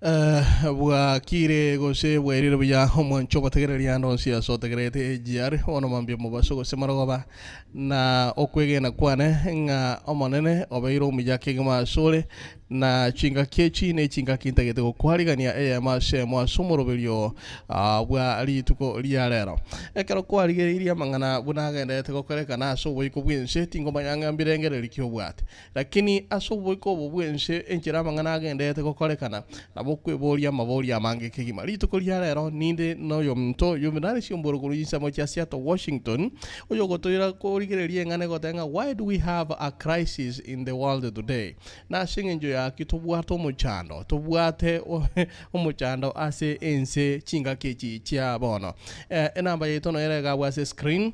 Bwakire gose bwairire buya omwancho obategereria ande onsi ase otegererete AGR bono mambia omobaso gose marogoba na okwegena kwane ng'a Omonene obeire omuya kegima asore na chingaki echi ne chingaki ntagete gokwarigania eyemo ase eyemo ase omoroberio bwa rituko ria rero. Ekero kwarigereirie amang'ana buna agendererete gokorekana ase oboiko bw'ense tingomanya ng'a mbirengererio ki obwate. Lakini ase oboiko obo bw'ense, enchera amang'ana agendererete gokorekana, nabo okweboria amaborio amange kegima. Rituko ria rero ninde noyominto Yuvenali Omboro korwa chinsemo chia Seattle, Washington, oyogotoira korigereria eng'ana egoteba ng'a Why do we have a crisis in the world today? Nase eng'encho yaki tobwate omochando, tobwate omochando ase ense chingaki echi chia bono. Enamba yaito noyo ere iga abwo ase screen.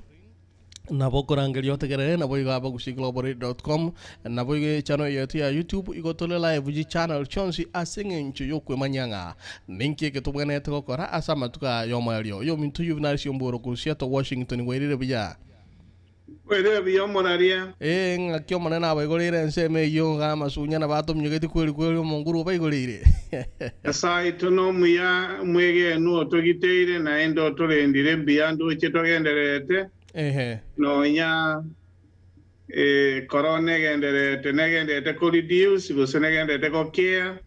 Nabo okorangeria otegerere, naboigo abagusii.com, naboigo echannel yaito ya YouTube, igo tore live chichannel chionsi ase eng'encho y'okwemanyia ng'a ninki eke tobwenerete gokora ase amatuko aya y'omoerio. Oyominto Juvenal Siomboro korwa Seattle, Washington, bwairire buya. Bwairire buya omoraria. Ee, ng'aki Omonene abaigoreire ensemo eyio, ng'a amasunya nabo atominyogetie kweri kweri omonguru obaigoreire. Nyasae oito nomuya, omwegenwa otogiteire, naende otorendire mbuya ndoche togendererete, Ehe. nonya korona egendererete, negendererete ko reduce gose negendererete gokea,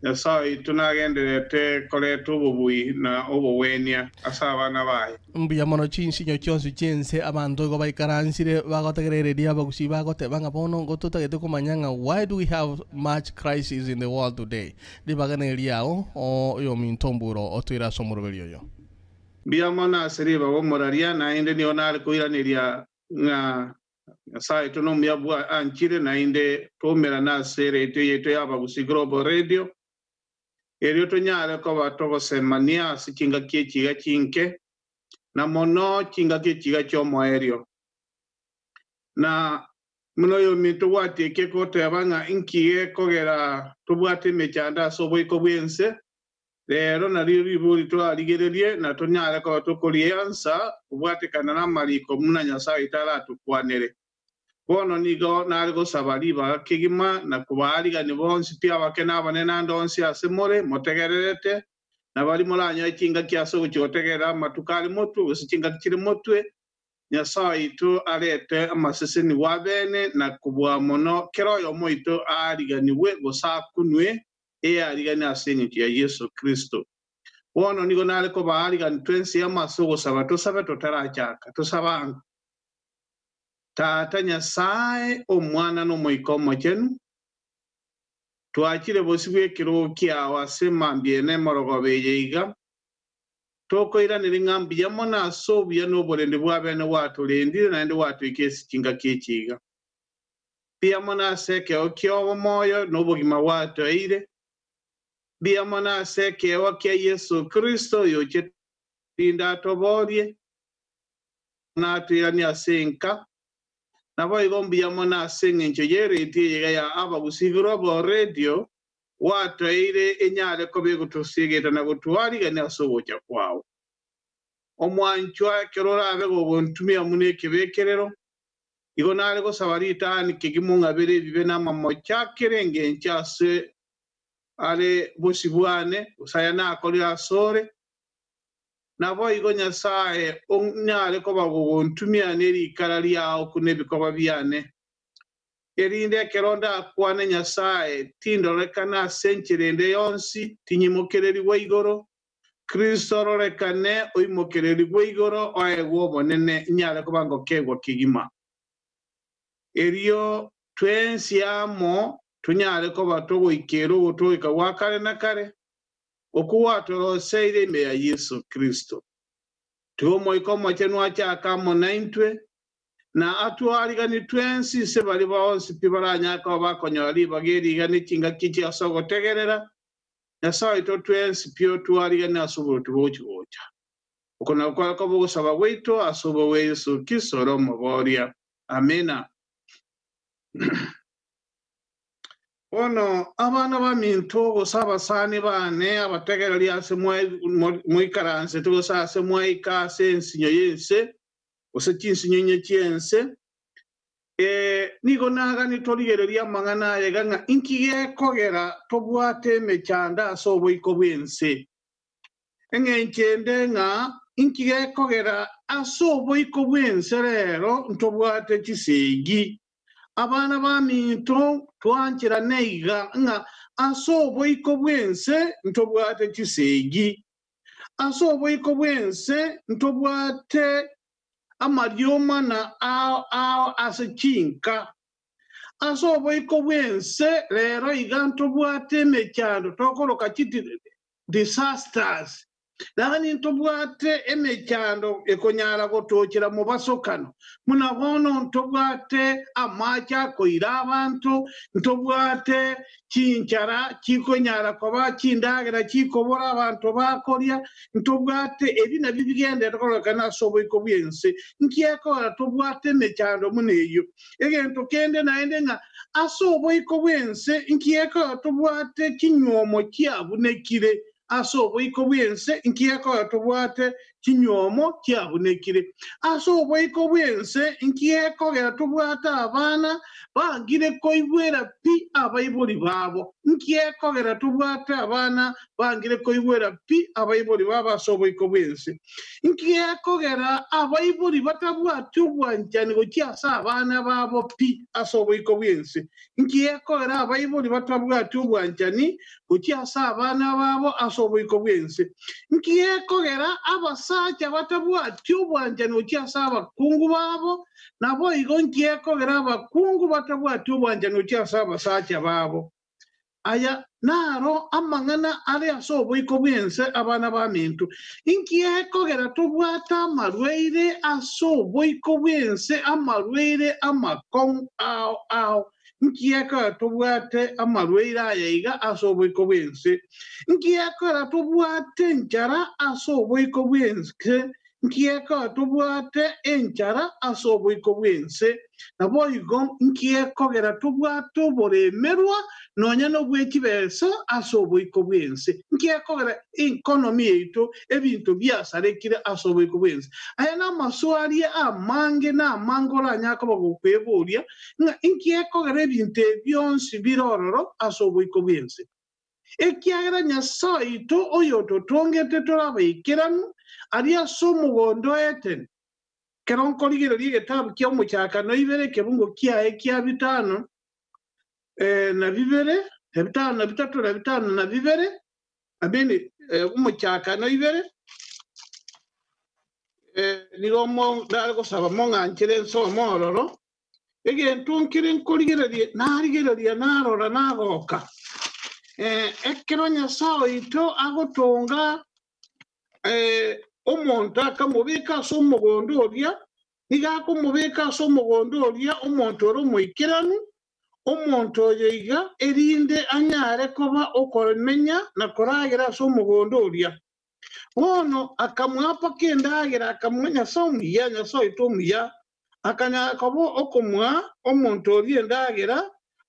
Nyasae oito nagendererete koreta obobui na obogwenia ase abana baye. Mbuya mono chinsinyo chionsi chi'ense abanto igo baikaransire bagotegerereria abagusii bagoteba ng'a bono ngo totagete komanya ng'a why do we have much crisis in the world today? Ribaga neriao oyominto Omburo otoire ase omoroberi oyo. Mbuya mono ase ribaga omoraria, naende nigo nare koiraneria ng'a Nyasae oito nomuya bwa anchire naende twaumerane ase eredio yaito y'Abagusii Global Radio, erio tonyare koba togosemania ase chingaki echi iga chinke, na mono chingaki echi iga chi'omoerio. Na buna oyominto gwatieke goteba ng'a inki gekogera tobwate emechando ase oboiko bw'ense, rero nario ribori torarigererie na tonyare koba tokoriansa kobwatekana namariko buna Nyasae oito aratokwanere. Bono nigo nare gosaba ribaga kegima na kobaarigania bonsi pi abake na abanene ande onsi ase more motegererete, na baria moranyore chingaki ase ogochia gotegerera amatuko are motwe, gose chingaki chire motwe, Nyasae oito arete amasesenigwa abene na kobua mono kera oyomo oito aariganigwe gose akunwe eyarigane ase engencho ya Yeso Kristo. Bono nigo nare kobaarigania twensi amo ase ogosaba tosabe totarachaka. Tosabe ango. Tata Nyasae, Omwana na Omoika Omochenu, twachire bosio bw'ekerogo kiao ase mambia ene emorogoba eye iga, tokoiraneria ng'a mbuya mono ase obuya na oborendi bw'abene gwatorendire naende gwatoika ase chingaki echi iga. Mbuya mono ase ekeegwa ki'obomoyo na obogima gwatoeire. Mbuya mono ase ekeegwa kia Yeso Kristo oyochete erinde atoboorie, natoiranie ase enka. Naboigo mbuya mono ase engencho y'eredio eye iga ya Abagusii Global Radio gwatoeire enyare koba egotosiegeta na gotwarigania ase ogocha kwao. Omwanchwa, ekero orabe gogontumia buna ekebekerero, igo nare gosaba ritang'ani kegima ong'abere ebibe na amamocho akere engencho ase are bosio bwane, gose aya nakorire asore. Naboigo Nyasae onyare koba gogontumia nerikara riao buna ebikoba biane, erinde ekero ndakwane Nyasae, tindorekana ase enchera ende yonsi, tinyimokererigwe igoro, Kristo ororekane oimokererigwe igoro oegwe obonene, inyare koba ngokegwa kegima. Erio twensi amo tonyare koba togoikera ogotooreka gwa kare na kare, okwo gwatoroseire ime ya Yeso Kristo. Tiga Omoika Omochenu achake amo naintwe, na atwariganie twensi inse baria bonsi pi baranyare koba bakonyora ribaga eri iga ne chingaki echi ase ogotegerera, Nyasae oito twensi pi otwariganie ase oboruoti bogochi-gocha. Oko nakwo kware koba ogosaba gwaito ase obobe bwa Yeso Kristo ore Omoboria. Amina. Bono abana baminto, gose abasani baane, abategereri ase moikaransete, gose ase mwaika ase ensinyo y'ense, gose chinsinyo inye chi'ense, Nigo nagani torigererie amang'ana aya iga ng'a inki gekogera tobwate emechando ase oboiko bw'ense. Eng'encho ende ng'a inki gekogera ase oboiko bw'ense rero ntobwate chisegi. Abana baminto twancherane iga ng'a ase oboiko bw'ense ntobwate chisegi. Ase oboiko bw'ense ntobwate amariomana ao ao ase chinka. Ase oboiko bw'ense rero iga ntobwate emechando tokoroka chiti disasters. Yaani ntobwate emechando ekonyara gotochera mobasokano. Buna bono ntobwate amache akoira abanto, ntobwate chinchara chikonyara koba chindagera chikobora abanto bakoria, ntobwate ebi nabio bigenderete kororekana ase oboiko bw'ense. Nki ekogera tobwate emechando buna eyio? Egento kende naende ng'a ase oboiko bw'ense nki ekogera tobwate chinywomo chiabunekire? Ase oboiko bw'ense nki ekogera tobwate chinywomo chiabunekire? Ase oboiko bw'ense nki ekogera tobwate abana bangire koigwera pi abaibori babo? Nki ekogera tobwate abana bangire koigwera pi abaibori babo ase oboiko bw'ense? Nki gekogera abaibori batabwati obwanchani gochia ase abana babo pi ase oboiko bw'ense? Nki gekogera abaibori batabwati obwanchani gochia ase abana babo ase oboiko bw'ense? Nki gekogera abasacha batabwati obwanchani gochia ase abakungu babo? Naboigo nki gekogera abakungu batabwati obwanchani gochia ase abasacha babo? Aya naro amang'ana are ase oboiko bw'ense, abana baminto. Inki gekogera tobwate amarwaire ase oboiko bw'ense, amarwaire amakong'u ao ao? Inki gekogera tobwate amarwaire aya iga ase oboiko bw'ense? Inki gekogera tobwate enchara ase oboiko bw'ense? Nki gekogera tobwate enchara ase oboiko bw'ense? Naboigo nki gekogera tobwate oboremerwa nonya nobwe chibesa ase oboiko bw'ense? Nki gekogera economy yaito ebinto biasarekire ase oboiko bw'ense? Aya namaswali amange na amange oranyare koba gokweboria ng'a inki gekogera ebinto ebi bionsi bire ororo ase oboiko bw'ense. Ekiagera Nyasae oito oyototongete tore abaikeranu, aria ase omogondo o Edeni. Ekero nkorigereria egetabu kia Omochakano ibere ekebungo kiaye kia bitano na bibere, na bitano na bitato, na bitano na bibere, I mean, Omochakano ibere, nigo ndare gosaba mong'anchere nsome ororo, Egento nkere nkorigereria, narigereria, narora, nagoka. Ekero Nyasae oito agotonga omonto akamobeka ase omogondo oria, nigo akomobeka ase omogondo oria omonto ore omoikeranu, omonto oyo iga, erinde anyare koba okomenya na koragera ase omogondo oria. Bono akamoa mpaka endagera, akamoa Nyasae omuya, Nyasae oito omuya, Akanyara koba okomoa omonto oria endagera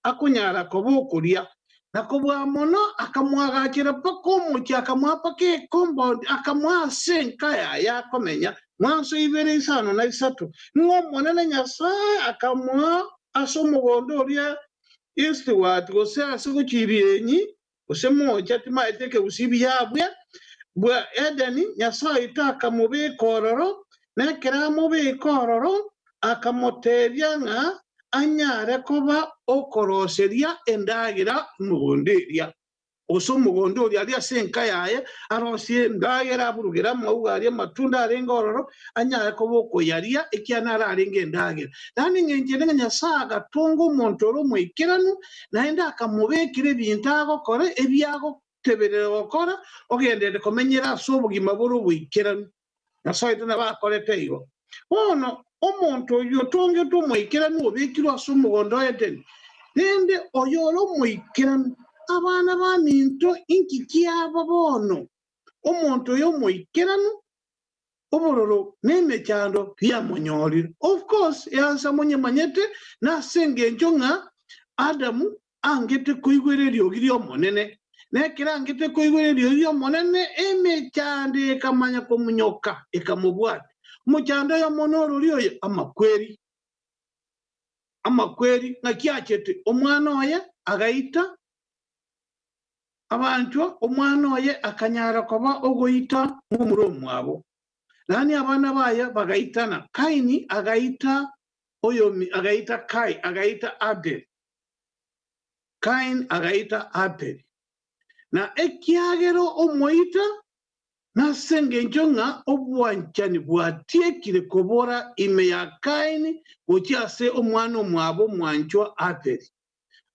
akonyara koba okoria, na kobua mono akamoagachera mpaka omochie, akamoa mpaka ekombaondi, akamoa ase enka yaye akomenya, mwanso ibere isano na isato. Ng'a Omonene Nyasae akamoa ase omogondo oria eastward, gose ase gochia Irianyi, gose moocha, timaete ekegusii buya abwe, bwa Edeni, Nyasae oito akamobeka ororo, na ekero amobeka ororo, akamoteebia ng'a anyare koba okoroseria endagera omogondo eria, gose omogondo oria aria ase enka yaye, arosie endagera, aburugere amauga aria amatunda arenge ororo, anyare koba okoyaria, ekiagera naro arenge endagera. Yaani engencho ere ng'a Nyasae agatonga omonto ore omoikeranu, naende akamobekera ebinto agokora, ebiagoteberera gokora, ogenderere komenyera ase obogima bore oboikeranu. Nyasae oito nabo akorete igo. Bono omonto oyio otongetwe omoikeranu obekirwe ase omogondo o Edeni, rende oyore omoikeranu, abana baminto inki kiaba bono? Omonto oyo omoikeranu, obororo na emechando biamonyorire. Of course, eansa monyemanyete nase engencho ng'a Adamu angete koigwera eriogi ri'Omonene, na ekero angete koigwera eriogi ri'Omonene, emechando ekamanya komunyoka, ekamobwata. Omochando oyomo norori oyo, amakweri. Amakweri ng'aki achete omwana oye agaita abanchwa, omwana oye akanyara koba ogoita momura omwabo. Yaani abana baye bagaitana, Kaini agaita oyomi agaita Kai agaita Abeli. Kaini agaita Abeli. Na ekiagera omoita Nase engencho ng'a obwanchani bwatiekire kobora ime ya Kaini gochia ase omwana omwabo omwanchwa Abeli.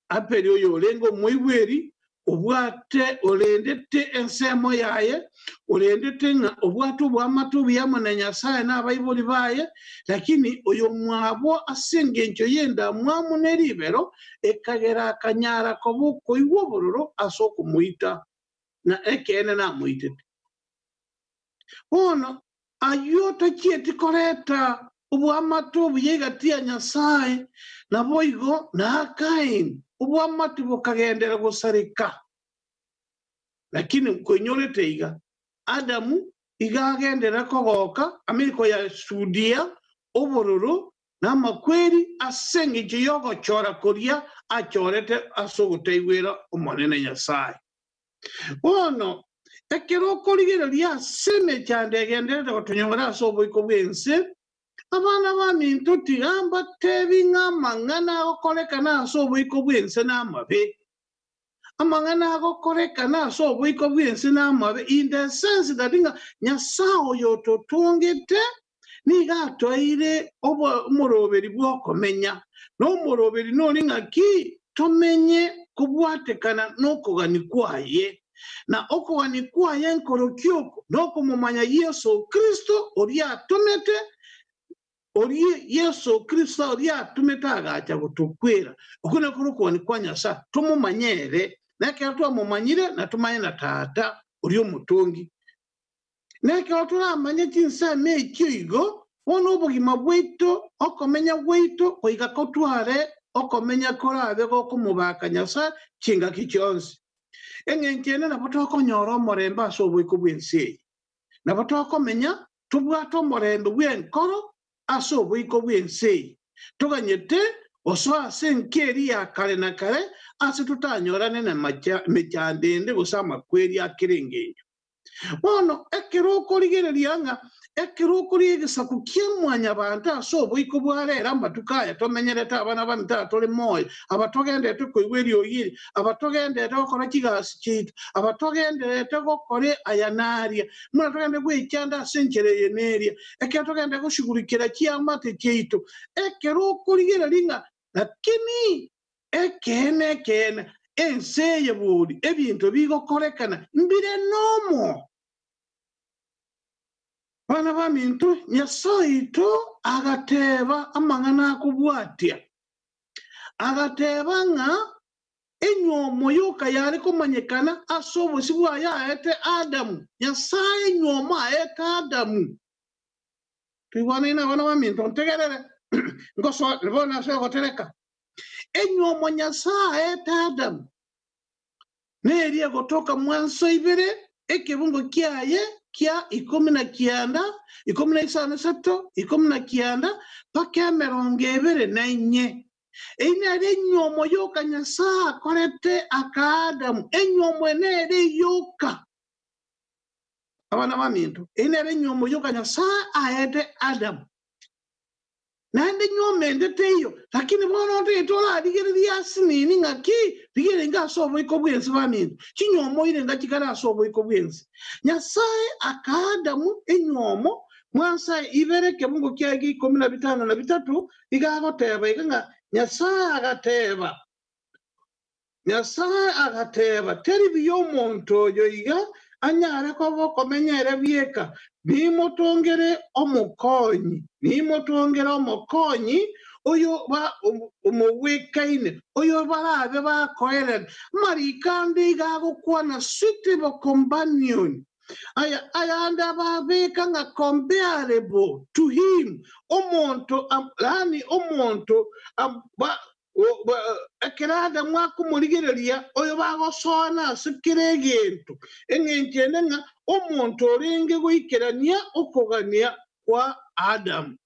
Abeli oyo orenge omoigweri, obwate orendete ensemo yaye, orendete ng'a obwate oboamate obuya amo na Nyasae na abaibori baye, lakini oyomwabo ase engencho y'endamwamu ne ribero, ekagera akanyara koba okoigwa obororo ase okomoita. Na ekeene namoitete. Bono ayio tachieti koreta oboamate obuya egati ya Nyasae, naboigo na Kaini oboamate bokagenderera gosareka. Lakini nkoinyorete iga, Adamu iga agenderera kogoka ameriko ya sudia obororo na amakweri ase engencho y'ogochora koria achorete ase ogotaigwera Omonene Nyasae. Bono, ekero okorigereria ase emechando egendererete gotonyora ase oboiko bw'ense, abana baminto tiga mbatebi ng'a amang'ana agokorekana ase oboiko bw'ense namabe. Amang'ana agokorekana ase oboiko bw'ense namabe in the sense that ng'a Nyasae oyo ototongete nigo atoeire omoroberi bw'okomenya, na omoroberi nore ng'aki tomenye kobwatekana nokogania kwaye. Na okogania kwaye nkorokia oko nokomomanya Yeso Kristo oria atomete, oria Yeso Kristo oria atomete agacha gotokwera. Okwo nakwo okogania kwa Nyasae, tomomanye ere, na ekero twamomanyire natomanye na Tata oria omotongi. Na ekero toramanye chinsemo echio igo, bono obogima bwaito, okomenya gwaito goika kotware okomenya korabe gokomobaka Nyasae chingaki chionsi. Engencho ende nabo tokonyora omorembe ase oboiko bw'ense eye. Nabo tokomenya tobwate omorembe bw'enkoro ase oboiko bw'ense eye, toganyete gosoa ase enka eria ya kare na kare ase totanyorane nemechando ende gose amakweri a kera engencho. Bono ekero okorigereria ng'a ekero okoria egesaku kia Mwanyabaanto ase oboiko bwa rero amatuko aya tomenyerete abana baminto aba tore moyo, aba togenderete koigwa eriogi eri, aba togenderete gokora chigasi chiaito, aba togendererete gokora aya na aria, buna togenderete gwechanda ase enchera eye na eria, ekero togenderete goshugurikera chiamate chiaito, ekero okorigereria ng'a lakini Ekeene, ekeene, ense eye bori ebinto bigokorekana mbire nomo. Bana baminto, Nyasae oito agateba amang'ana akobwatia. Agateba ng'a enywomo yoka yare komanyekana ase obosio bwaye aete Adamu. Nyasae enywomo aete Adamu. Toigwanaine abana baminto, ntegerere, ngosoa bono ase ogotereka. Enywomo Nyasae aete Adamu neria egotoka mwanso ibere, ekebungo kiaye kia 19, 15, 19, mpaka 24. Eyio nere enywomo yoka Nyasae akorete aka Adamu, enywomo nere yoka. Abana baminto, eyio nere enywomo yoka Nyasae aete Adamu. Naende nyuoma ende teiyo, lakini bono otagete orarigererie ase nini ng'aki, rigereria inga ase oboiko bw'ense baminto, chinyuomo ire inga chikare ase oboiko bw'ense. Nyasae akaa Adamu enyuomo, mwansae ibere ekebungo kiaye gia 53, iga agoteba iga ng'a Nyasae agateba, Nyasae agateba, Teri buya omonto oyo iga anyare koba okomenya ere bweka, nimotongere omokonyi, nimotongere omokonyi oyo omogwekaine, oyo barabe bakoerera. Amariko ande iga agokwana suitable companion, aya ayande ababeka ng'a comparable to him, omonto, yaani omonto Ekero Adamu akomorigereria oyo bagosoana ase kera egento, engencho ende ng'a omonto orenge goikerania okogania kwa Adamu.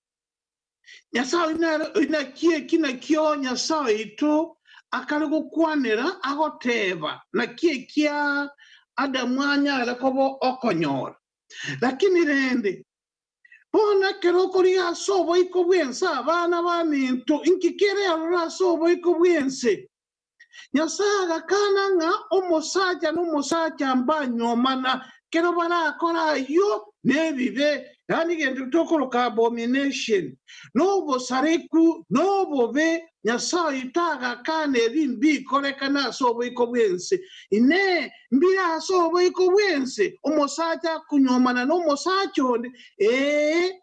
Nyasae oyio nere oyio naki eki nakio Nyasae oito akare gokwanera agoteba, naki ekia Adamu anyare koba okonyora. Lakini rende, bono ekero okorigia ase oboiko bw'ense abana baminto, inki kere aroro ase oboiko bw'ense? Nyasae agakana ng'a omosacha na omosacha mbanyuomana, kero barakore ayio nebibe, yaani egento tokoroka abomination, nobosareku, nobobe. Nyasae oito agakana ebi mbikorekane ase oboiko bw'ense. Inee! Mbire ase oboiko bw'ense omosacha akonyuomana nomosacha onde? Ee.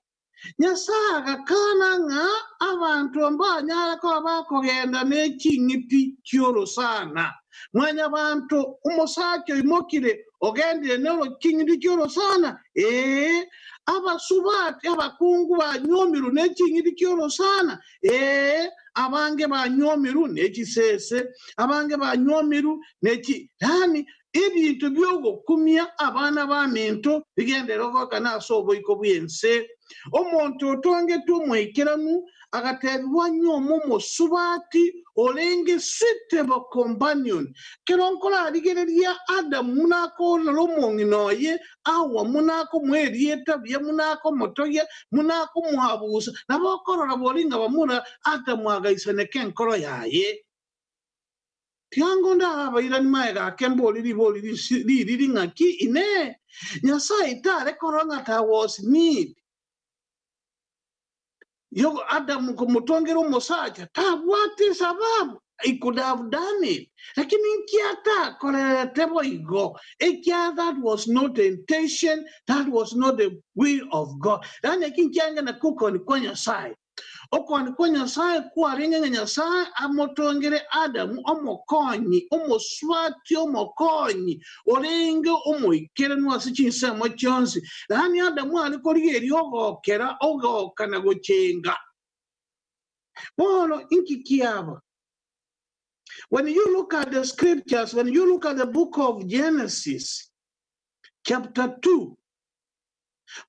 Nyasae agakana ng'a abanto mbanyare koba bakogenda ne ching'iti chi'orosana. Mwanyabanto, omosacha oimokire ogendire ne ching'iti chi'orosana? Ee. Abasubati abakungu banyuomirwe ne ching'iti chi'orosana? Ee. Abange banyuomirwe ne chisese, abange banyuomirwe ne chi yaani ebinto bi'ogokumia abana baminto bigenderere goakana ase oboiko bw'ense. Omonto otongetwe omoikeranu agatebigwa anyuome omosubati orenge suitable companion. Kero nkorarigereria Adamu buna akorora omong'ina oye, Hawa buna akomoa erieta buya, buna akomotogia, buna akomoabusa, nabo okorora bori ng'a bamura Adamu agaisaneka enkoro yaye. Tiga ndare abairani magega ake mbori ribori ririri ng'aki, Inee! Nyasae tare korora ng'a there was need yo Adamu komotongera omosacha? Tabwate esababu, he could have done it. Lakini inki atakorerete boigo? Ekiagera that was not the intention, that was not the will of God. Yaani eki nkiange nakio okogania kwa Nyasae. Okogania kwa Nyasae kwarenge ng'a Nyasae amotongere Adamu omokonyi, omosubati omokonyi, orenge omoikeranu ase chinsemo chionsi. Yaani Adamu are korigereria ogokera, ogoka na gochenga. Bono inki kiaba? When you look at the scriptures, when you look at the book of Genesis, chapter 2,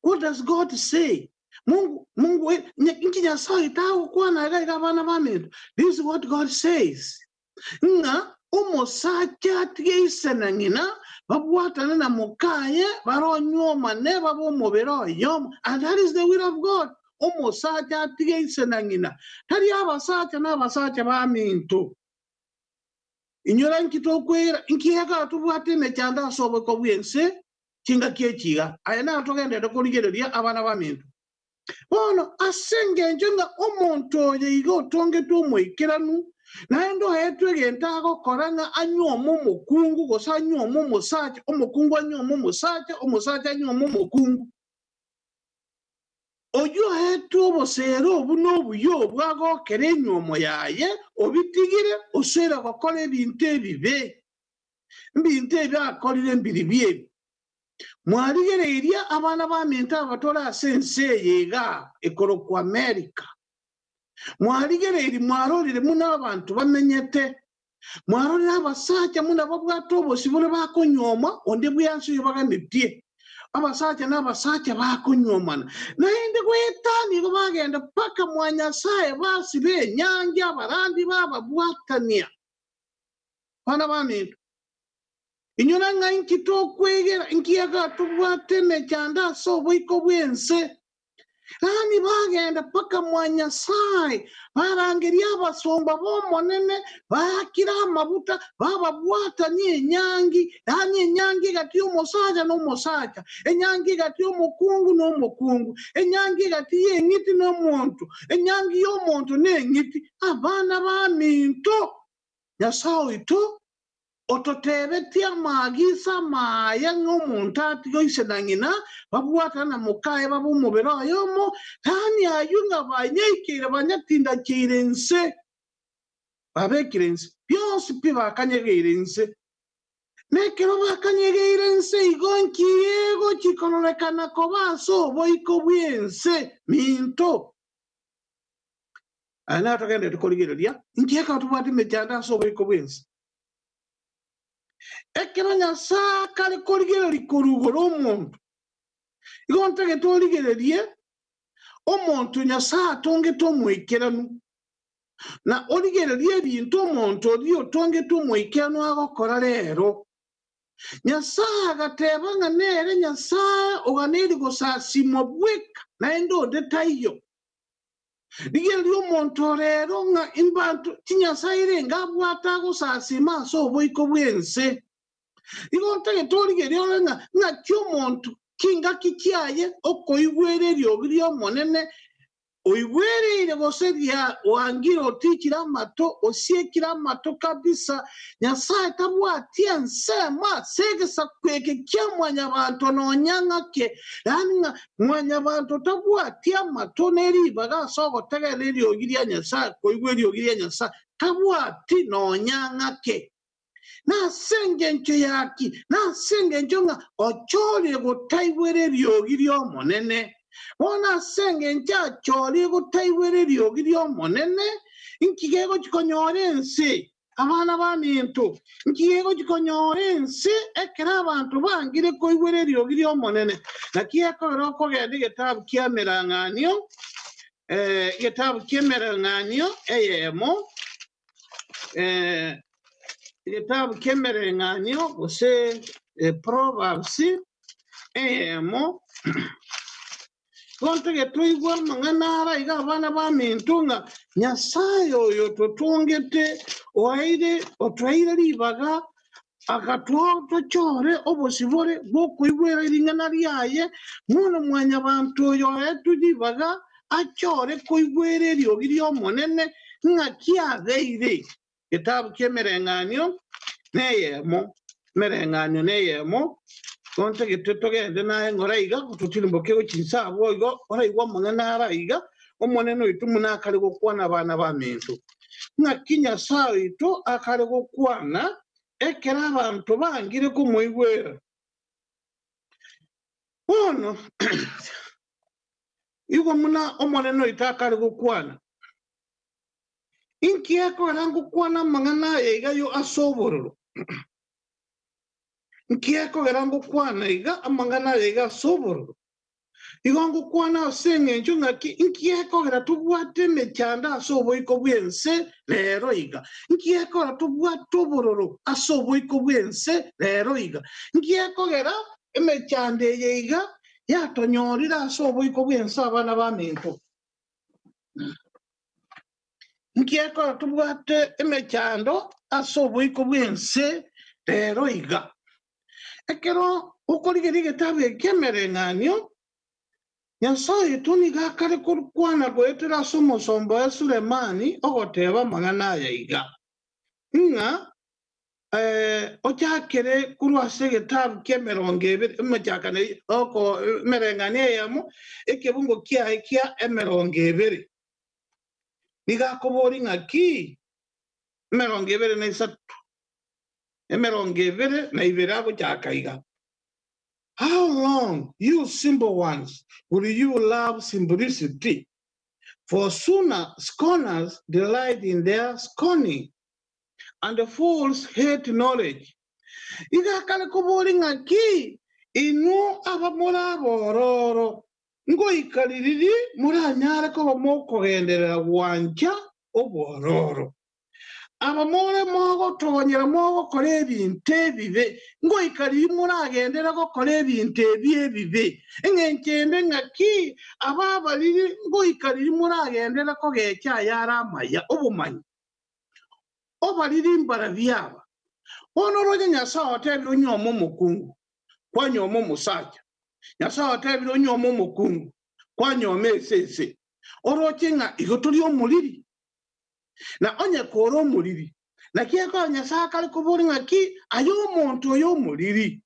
what does God say? Mungu, Mungu, inki Nyasae tagokwana iga iga abana baminto? This is what God says. Ng'a omosacha atige ise na ng'ina babwatane na mokaye baronyuomane babe omobere oyomo. And that is the will of God. Omosacha atige ise na ng'ina. Tari abasacha na abasacha baminto. Inyora inki tokwera, inki ekero tobwate emechando ase oboiko bw'ense chingaki echi iga. Aya naro togenderere korigereria abana baminto. Bono ase engencho ng'a omonto oyo iga otongetwe omoikeranu, naende oetwe egento agokora ng'a anyuome omokungu gose anyuome omosacha, omokungu anyuome omosacha, omosacha anyuome omokungu. Oyio oetwe obosera obu nobuya obu agokera enyuomo yaye, obitigire, osoire gokora ebinto ebibe. Mbinto ebi akorire mbiribi ebi. Mwarigereirie abana baminto abatore ase ense eye iga ekorokwa Amerika. Mwarigereirie mwarorire buna abanto bamenyete. Mwarorire abasacha buna babwate obosibore bakonyuoma onde bwensi oyo baganetie. Abasacha na abasacha bakonyuomana. Naende goetania igo bagenda mpaka mwa Nyasae basiba enyangi abarandi bababwatania. Bana baminto, inyora ng'a inki tokwegera, inki egatobwate emechando ase oboiko bw'ense. Yaani bagenda mpaka mwa Nyasae, barangeria abasomba b'Omonene, baakire amabuta, bababwatania enyangi, yaani enyangi egati y'omosacha na omosacha, enyangi egati y'omokungu na omokungu, enyangi egati y'eng'iti na omonto, enyangi y'omonto na eng'iti. Abana baminto, Nyasae oito ototebetie amaagiso amaya ng'a omonto atige ise na ng'ina, babwatane na mokaye babe omobere oyomo, yaani ayio ng'a banyaikeire banyatindacheire inse, babekire inse, bionsi pi bakanyegeire inse. Nekero bakanyegeire inse igo nki egochi kororekana koba ase oboiko bw'ense minto. Aya naro togenderete korigereria, inki ekero tobwate emechando ase oboiko bw'ense. Ekero Nyasae akare korigereria korwa igoro omonto, igo ntagete origererie, Omonto Nyasae atongete omoikeranu, na origererie ebinto omonto oria otongete omoikeranu agokora rero. Nyasae agateba ng'a nere Nyasae oganeiri gosasimwa bweka, naende onde taiyo. Rigereria omonto ore ero ng'a imbanto chinyasae irenge abwate agosasima ase oboiko bw'ense. Igo ntagete origererie ore ng'a ng'aki omonto chingaki chiaye okoigwera eriogi ri'Omonene Oigwereire gose ria oangire otichire amato, osiekire amato kabisa, Nyasae tabwati ensemo ase egesaku eke kia mwanyabanto nonya ng'ake, yaani ng'a mwanyabanto tabwati amato ne ribaga ase ogotegerera eriogi ria Nyasae, koigwa eriogi ria Nyasae, tabwati nonya ng'ake. Nase engencho yaki? Nase engencho ng'a ochorire gotaigwera eriogi ri'Omonene. Bono ase engencho achorire gotaigwera eriogi ri'Omonene, inki gegochia konyora ense? Abana baminto, inki gegochia konyora ense ekero abanto bangire koigwera eriogi ri'Omonene? Naki ekogera okogenda egetabu ki'emereng'anio, egetabu ki'emereng'anio eyemo, Egetabu ki'emereng'anio gose Proverbs eyemo, gontege toigwe amang'ana ara iga abana baminto ng'a Nyasae oyo totongete oeire otoeire ribaga agatoa tochore obosibore bw'okoigwera ring'ana riaye, bono mwanyabanto oyo oetwe ribaga achore koigwera eriogi ri'Omonene ng'aki abeire. Getabu ki'emereng'anio neyemo, emereng'anio neyemo, gontagete togende naye ng'ora iga, totirimboke gochia inse abwo igo, oraigwe amang'ana ara iga, Omonene oito buna akare gokwana abana baminto. Ng'aki Nyasae oito akare gokwana ekero abanto bangire komoigwera? Bono igwa buna Omonene oito akare gokwana. Inki ekogera ngokwana amang'ana aya iga yo ase obororo? Inki ekogera ngokwana iga amang'ana aya iga ase obororo? Igo ngokwana ase engencho ng'aki inki ekogera tobwate emechando ase oboiko bw'ense rero iga? Inki ekogera tobwate obororo ase oboiko bw'ense rero iga? Inki ekogera emechando eye iga yatonyorire ase oboiko bw'ense abana baminto? Inki ekogera tobwate emechando ase oboiko bw'ense rero iga? Ekero okorigereria egetabu eke ki'emereng'anio, Nyasae oito nigo akare korkwana goetera ase omosomba oye Sulemani ogoteba amang'ana aya iga, ng'a ochakere korwa ase egetabu ki'emerongo ebere, emechakano oko emereng'anio eyemo, ekebungo kiaye kia emerongo ebere. Nigo akoboria ng'aki? Emerongo ebere na isato. 22 agochaka iga, How long, you simple ones, will you love simplicity? For sooner scorners delight in their scorning, and fools hate knowledge. Iga akare koboria ng'aki, Inwe abamore abororo, ngoika ririri moranyare koba mokogenderera gwancha obwororo? Abamore mogotogonyera mogokora ebinto ebibe, ngoika riria moragenderere gokora ebinto ebi ebibe. Engencho ende ng'aki, aba abariri ngoika riria moragenderere kogecha ayare amaya, obomanyi. Obariri mbarabwo aba. Bono oroche Nyasae otebire onyuome omokungu, kwanyuoma omosacha. Nyasae otebire onyuome omokungu, kwanyuoma esese. Oroche ng'a igo tori omoriri? Na onye kore omoriri, naki ekero Nyasae akare koboria ng'aki aye omonto oyo omoriri,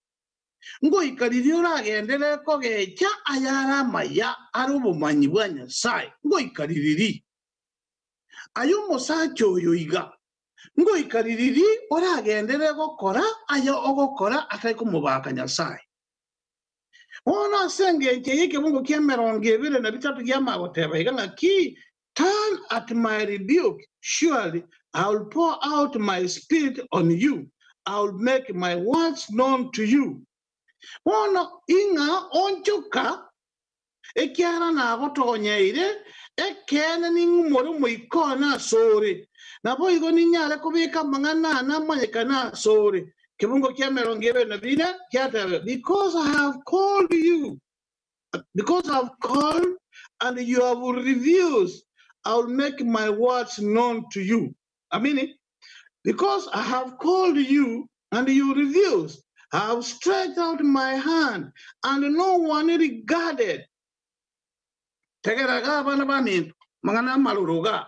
ngoika riria oragenderere kogecha ayare amaya are obomanyi bwa Nyasae, ngoika ririri? Aye omosacha oyo iga, ngoika ririri oragenderere gokora aya ogokora atari komobaka Nyasae? Bono ase engencho eye ekebungo ki'emerongo ebere na bitato giamagoteba iga ng'aki, Turn at my rebuke, surely I will pour out my spirit on you, I will make my words known to you. Bono ing'a onchoka, Ekiagera nagotogonyeire, ekeene ning'umore omoika one asore, naboigo ninyare kobeka amang'ana aane amanyekane asore. Kebungo kia emerongo ebere na bine kiateba, Because I have called you, because I have called and you have refused, I will make my words known to you. Amini. Because I have called you and you refused, I have stretched out my hand and no one regarded. Tegerera abana baminto, mang'ana amaroro iga.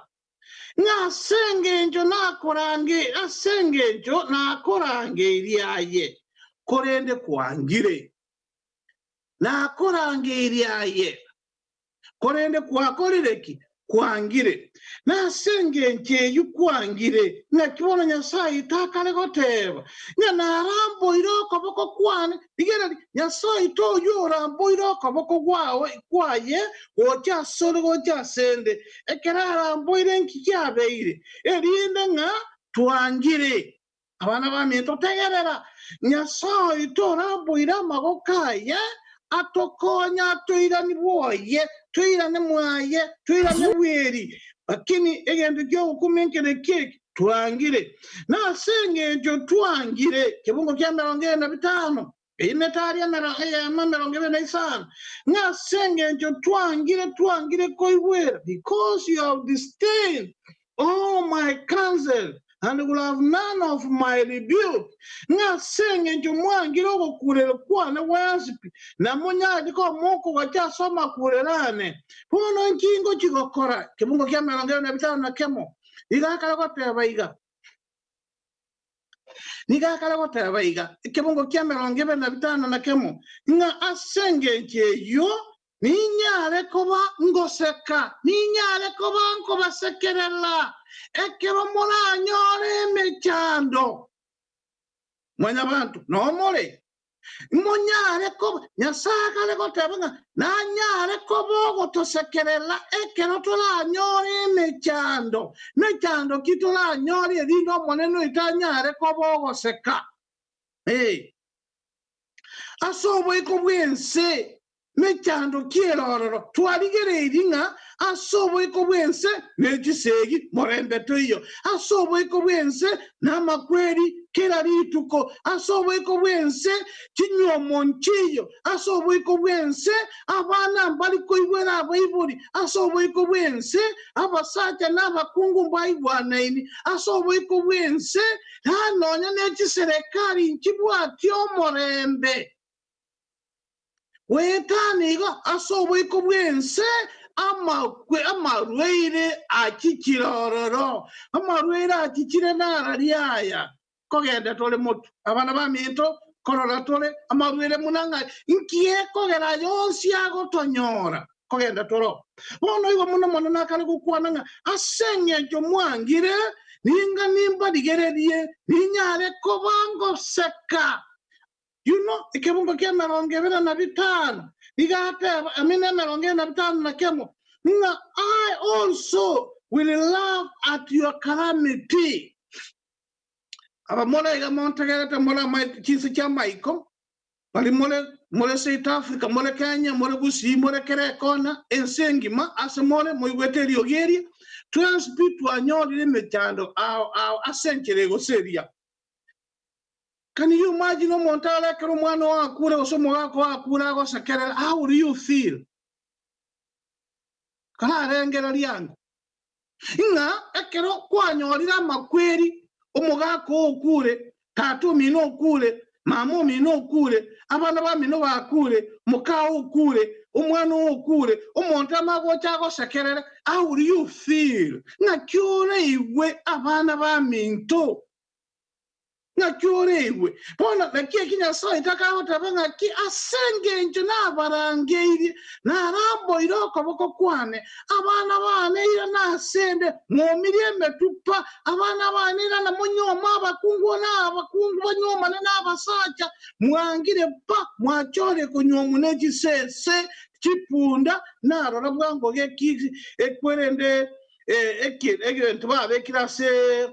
Ng'a ase engencho nakorange, ase engencho nakorangeirie aye, korende kwangire. Nakorangeirie aye, Korende gwakorire ki? Kwangire. Nase engencho eyio kwangire, ng'aki bono Nyasae oito akare goteeba, ng'a naramboire okoboko kwane? Rigereria, Nyasae oito oyio oramboire okoboko gwao kwaye gocha asore gocha asende, ekero aramboire nki kiabeire? Erinde ng'a twangire. Abana baminto, tegerera, Nyasae oito oramboire amaboko aye, atokonye atoiranie bwoye, toirane mwaye, toirane bweri. Lakini egento ki'ogokumia nkere ki eki? Twangire. Nase engencho twangire, kebungo kia emerongo ene na bitano, eimetaria eyemo emerongo ebere na isano, ng'a ase engencho twangire, twangire koigwera, because you have disdained all my counsel, and will have none of my rebuke, ng'a ase engencho mwangire ogokurera kwane gwensi pi, na monyareti koba mokogacha ase amakurero ane. Bono inki ngochia gokora? Kebungo kia emerongo ene na bitano na kemo. Iga akare goteba iga. Nigo akare goteba iga, ekebungo kia emerongo ebere na bitano na kemo, ng'a ase engencho eyio ninyare koba ngoseka, ninyare koba nkobasekerera, ekero moranyore emechando. Mwanyabanto, nomore Monyare koba, Nyasae akare goteba ng'a nanyare koba ogotosekerera ekero toranyore emechando. Mechando ki toranyore erinde Omonene oito anyare koba ogoseka? Ee. Ase oboiko bw'ense Mechando ki ere ororo? Twarigereirie ng'a ase oboiko bw'ense ne chisegi morembe toiyo, ase oboiko bw'ense namakweri kera rituko, ase oboiko bw'ense chinyuomo nchiyo, ase oboiko bw'ense abana mbari koigwera abaibori, ase oboiko bw'ense abasacha na abakungu mbaigwanaini, ase oboiko bw'ense nonya ne chiserekari nchibwati omorembe. Goetana igo ase oboiko bw'ense amakwe amarwaire achichire ororo, amarwaire achichire narari aya, kogenda tore motwe, abana baminto, korora tore amarwaire buna ng'a inki gekogera aya onsi agotonyora, kogenda tore oo. Bono igo mono mono nakare gokwana ng'a ase engencho mwangire, ninga nimbarigererie, ninyare koba ngoseka. You know, ekebungo ki'emerongo ebere na bitano nigateba, I mean emerongo ene na bitano na kemo, ng'a I also will laugh at your calamity. Aba more iga montegerete more ama chinse chi'amaiko, bari more more South Africa, more Kenya, more Gusii, more kera ekona, ense engima ase more moigwete eriogi eria, twensi pi twanyorire emechando ao ao ase enchera egoseria. Can you imagine omonto arekere omwana oo akure gose omogaka oo akure agosekerera, how will you feel? Kararengereria ango ng'a ekero kwanyorire amakweri omogaka oo okure, tata omino okure, mama omino okure, abana bamino bakure, mokao okure, omwana oo okure, omonto ame agocha agosekerere, how will you feel? Ng'aki oraigwe abana baminto? Ng'aki oreigwe? Bono naki eki Nyasae oito akagoteba ng'aki ase engencho nabarangeirie, naramboire okoboko kwane, abana baane ira nasende, mwomirie emetupa, abana baane ira namonyuome abakungu na abakungu banyuomane nabasacha, mwangire pa, mwachorire konyuomwa ne chisese, chipunda, narora bwango geki ekwerende egento babekire ase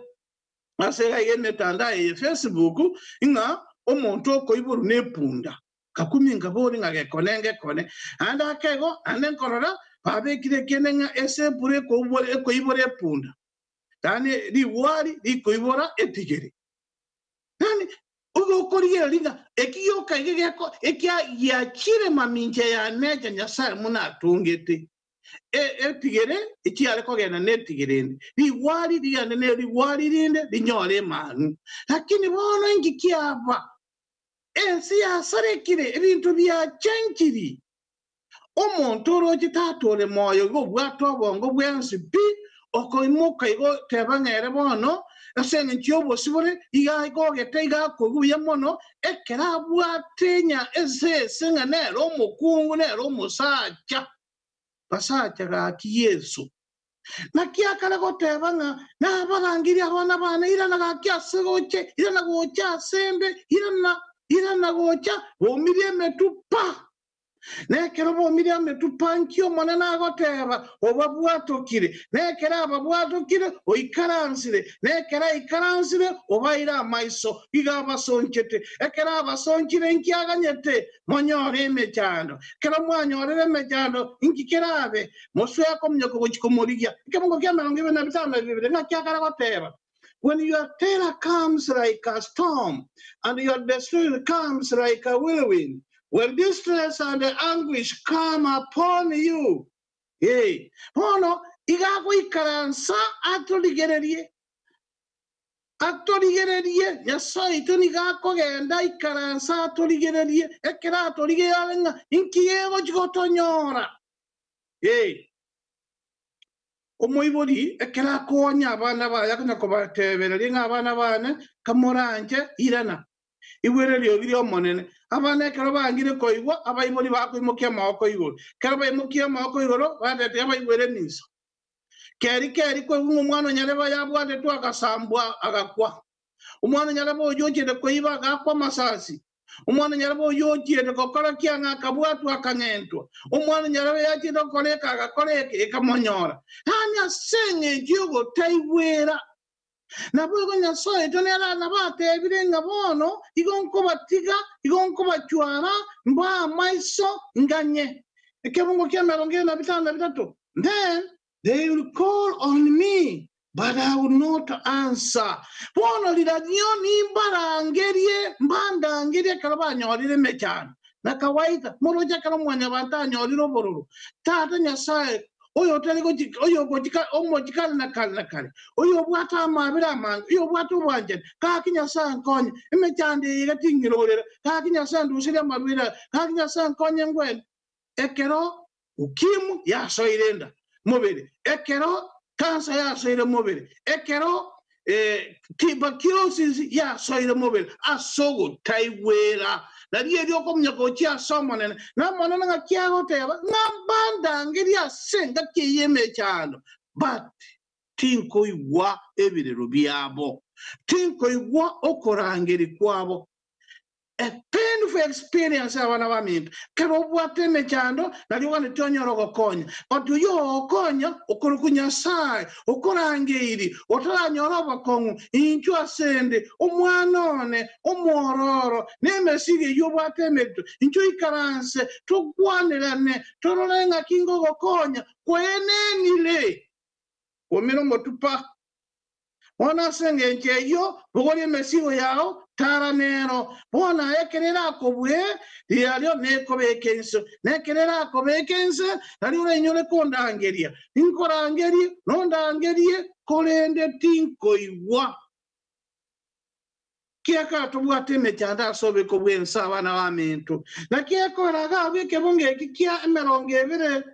Ase iga emetandao eye Facebook ng'a omonto okoiborwa nepunda. Ngakumia nkaboria ng'a gekone ngekone, naende ake igo, naende nkorora babekire ekiene ng'a esempuru ekoubora ekoibora epunda, yaani rigwari rikoibora etigere. Yaani obe okorigereria ng'a eki gioka iga geko ekia giachire mamincha ya nature Nyasae buna atongete. E- etigere echiare kogenda netigere ende, rigwari rigende ne rigwari rinde rinyore emanu. Lakini bono inki kiaba? Ense yasarekire, ebinto biachenchiri. Omonto oroche tata ore moyo igo obwate obongo bwensi pi, okoimoka igo teba ng'a ere bono ase engencho y'obosibore iga agogete iga akoigwa buya mono, ekero abwate nya esese ng'a nere omokungu nere omosacha. Basacha gaki Yeso. Naki akare goteba ng'a nabarangerie abana bane, irana gaki ase gocha, irana gocha asende, irana, irana gocha, bomirie emetupa. Na ekero bomirie ametupa nki Omonene agoteba, Obabwatokire, na ekero ababwatokire, oikaransire, na ekero aikaransire, obaire amaiso, igo abasonchete. Ekero abasonchire nki aganyete? Monyore emechando. Ekero mwanyorire emechando, inki kerabe? Moswe akominyoka gochia komorigia. Ekemongo kia 25, ng'aki akare goteba? When your terror comes like a storm, and your destruction comes like a whirlwind, when distress and anguish come upon you. Ee, bono iga agoikaransa atorigererie, atorigererie, Nyasae oito nigo akogenda aikaransa atorigererie, ekero atorigererie are ng'a inki gegochia gotonyora. Ee. Omoibori ekero akoonya abana baye akonya kobatebereria ng'a abana bane kamoranche irana, igwere eriogi ri'Omonene. Abana ekero bangire koigwa, abaibori bakoimokia amaboko igoro. Ekero baimokia amaboko igoro, batete abaigwere eminsa. Keri keri koigwa ng'a omwana o nyarebe oye abwatetwe agasambwa agakwa. Omwana o nyarebe oyio ochiete koiba agaakwa amasasi. Omwana nyarebe oyio ochiete gokora kiang'a akabwatwa akang'entwa. Omwana nyarebe yachiete gokora eke agakora eke, ekamonyora. Yaani ase engencho y'ogotaigwera. Naboigo Nyasae oito nere nabo atebire ng'a bono igo nkobatiga, igo nkobachwara, mbae amaiso nganye. Ekebungo kia 45. Then They will call on me, but I will not answer. Bono riranio nimbarangerie, mbandangerie ekero banyorire emechando. Na kawaida, moroche ekero mwanyabanto anyorire obororo. Tata Nyasae, oyotari gochi, oyogochika, omochi kare na kare na kare, oyobwate amabera amange, oyobwate obwanchani, gaki Nyasae nkonye, emechando eye iga ting'irorera, gaki Nyasae nduserie amarwaire aya, gaki Nyasae nkonye ngwene. Ekero Ukimwi yasoire enda mobere, ekero kansa yasoire mobere, ekero tuberculosis yasoire mobere ase ogotaigwera. Nario erio okominyoka gochia ase Omonene, na Omonene ng'aki agoteba, ng'a mbandangerie ase engaki eye y'emechando, but tinkoigwa ebirero biabo, tinkoigwa okorangeria kwabo. A painful experience abana baminto, kero obwate emechando nario oganeti onyore ogokonya, but oyio ogokonya okorokwa Nyasae, okorangeiri, otaranyora obokong'u, inchwe asende, omwana one, omwororo, na emesigo eyio obwate emerito, inchwe oikaranse, tokwanerane, torore ng'aki ngogokonya, kwenenire. Omire omotupa. Bono ase engencho eyio, bogoria emesigo yao, tara nero. Bono aye ekero erakobue, riario nekobeke inse, na ekero erakobeke inse, nario orainyore kondangeria. Ninkorangerie, nondangerie, korende tinkoigwa. Kiagera tobwate emechando ase obeko bw'ense abana baminto. Naki ekora agabwe ekebungo eki kia 29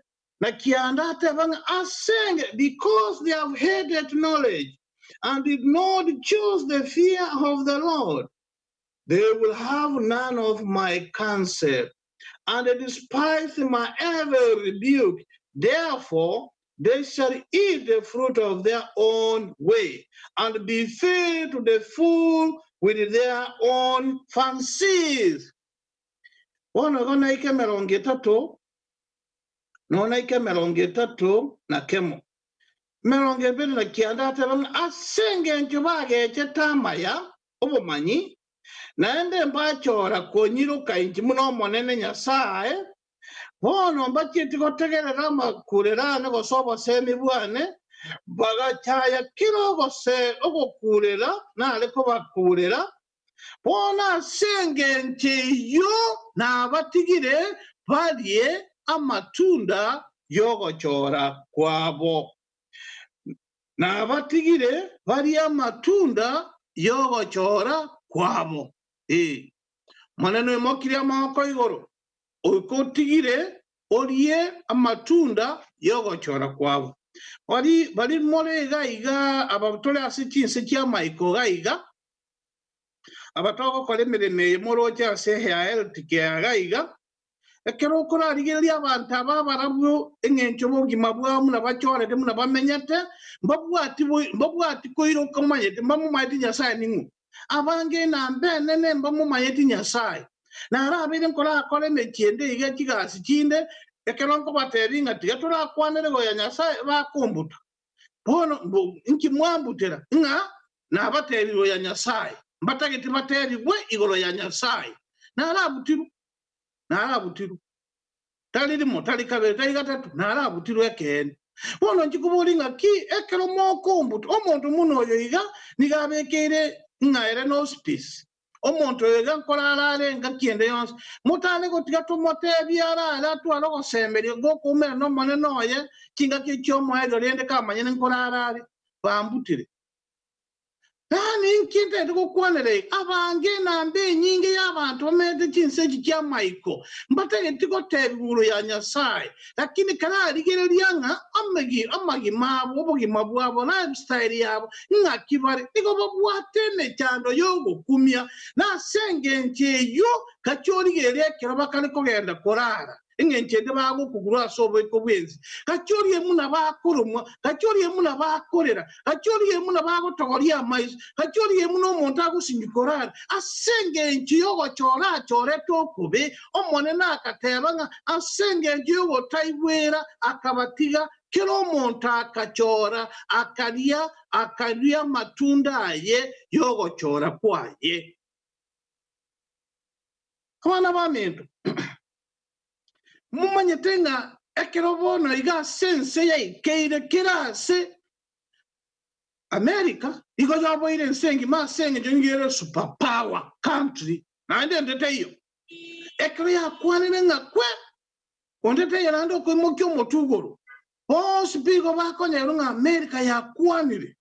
ateba ng'a ase because they have hated knowledge and did not choose the fear of the Lord, they will have none of my counsel, and despise my every rebuke. Therefore, they shall eat the fruit of their own way, and be filled to the full with their own fancies. Bono igo naike 30, nonaike 31. 29 ateba ng'a ase engencho bagechete amaya, obomanyi, Naende mbachora konyiroka inche buna Omonene Nyasae, bono mbachieti gotegerera amakurera ane gose obosemi bwane, bagachaya kera ogose ogokurera nare kobakurera. Bono ase engencho eyio nabatigire barie amatunda y'ogochora kwabo. Nabatigire barie amatunda y'ogochora kwabo. Ee, Omonene oimokirie amaboko igoro, goika otigire orie amatunda y'ogochora kwabo. Bari bari more iga iga aba tore ase chinse chi'amaiko iga iga, aba togokora emeremo eye moroche ase health care iga iga, Ekero okorarigereria abanto aba abarabwo engencho b'obogima bwabo buna bachorete, buna bamenyete, mbabwati mbabwati koiroka omanyete, mbamomanyeti Nyasae ning'o. Abange enamba enene mbamomanyeti Nyasae. Narabeire nkorakore emechie ende iga chigasi chinde, ekero nkobatebia ng'a tiga torakwanere igoro ya Nyasae, bakombuta. Bono inki mwambutera ng'a nabatebirie igoro ya Nyasae? Mbatagete batebigwe igoro ya Nyasae. Narabutirwe. narabutirwe, tari rimo, tari kabere, tari gatato, narabutirwe ekeene. Bono inche koboria ng'a ki ekero mokombuta omonto buna oyo iga, nigo abekeire ng'a ere nospice, omonto oyo iga nkorara are engaki ende yonsi, motare gotiga tomotebie arare atware ogosemeria gokoumera n'Omonene oye chingaki chi'omoerio rende kamanyene nkorara are, bambutire. Yaani inki ntagete gokwanera iga? Abange enamba enyinge y'abanto bamenyete chinse echi chi'amaiko mbatageti gotebigwa igoro ya Nyasae, lakini kararigereria ng'a amagima abo, obogima bwabo, lifestyle yabo, ng'aki bare, nigo babwate emechando y'ogokumia, na ase engencho eyio gachia origereria ekero bakare kogenda korara. Engencho ende bagokugurwa ase oboiko bw'ense. Gachia orie buna bakoromwa, gachia orie buna bakorera, gachia orie buna bagotogoria amaiso, gachia orie buna omonto agosinywa korara. Ase engencho y'ogochora achorete okobe, Omonene agateba ng'a ase engencho y'ogotaigwera akabatiga, kera omonto akachora, akaria, akaria amatunda aye y'ogochora kwaye. Abana baminto, Momanyete ng'a ekero bono iga ase ense yaikeire kera ase America igo yaboire ense engima ase engencho nigo ere super power country naende ende teiyo. Ekero yakwanire ng'a kwe onde teiyo naende okoimokia omotwe igoro, bonsi pi igo bakonyerwa ng'a America yakwanire.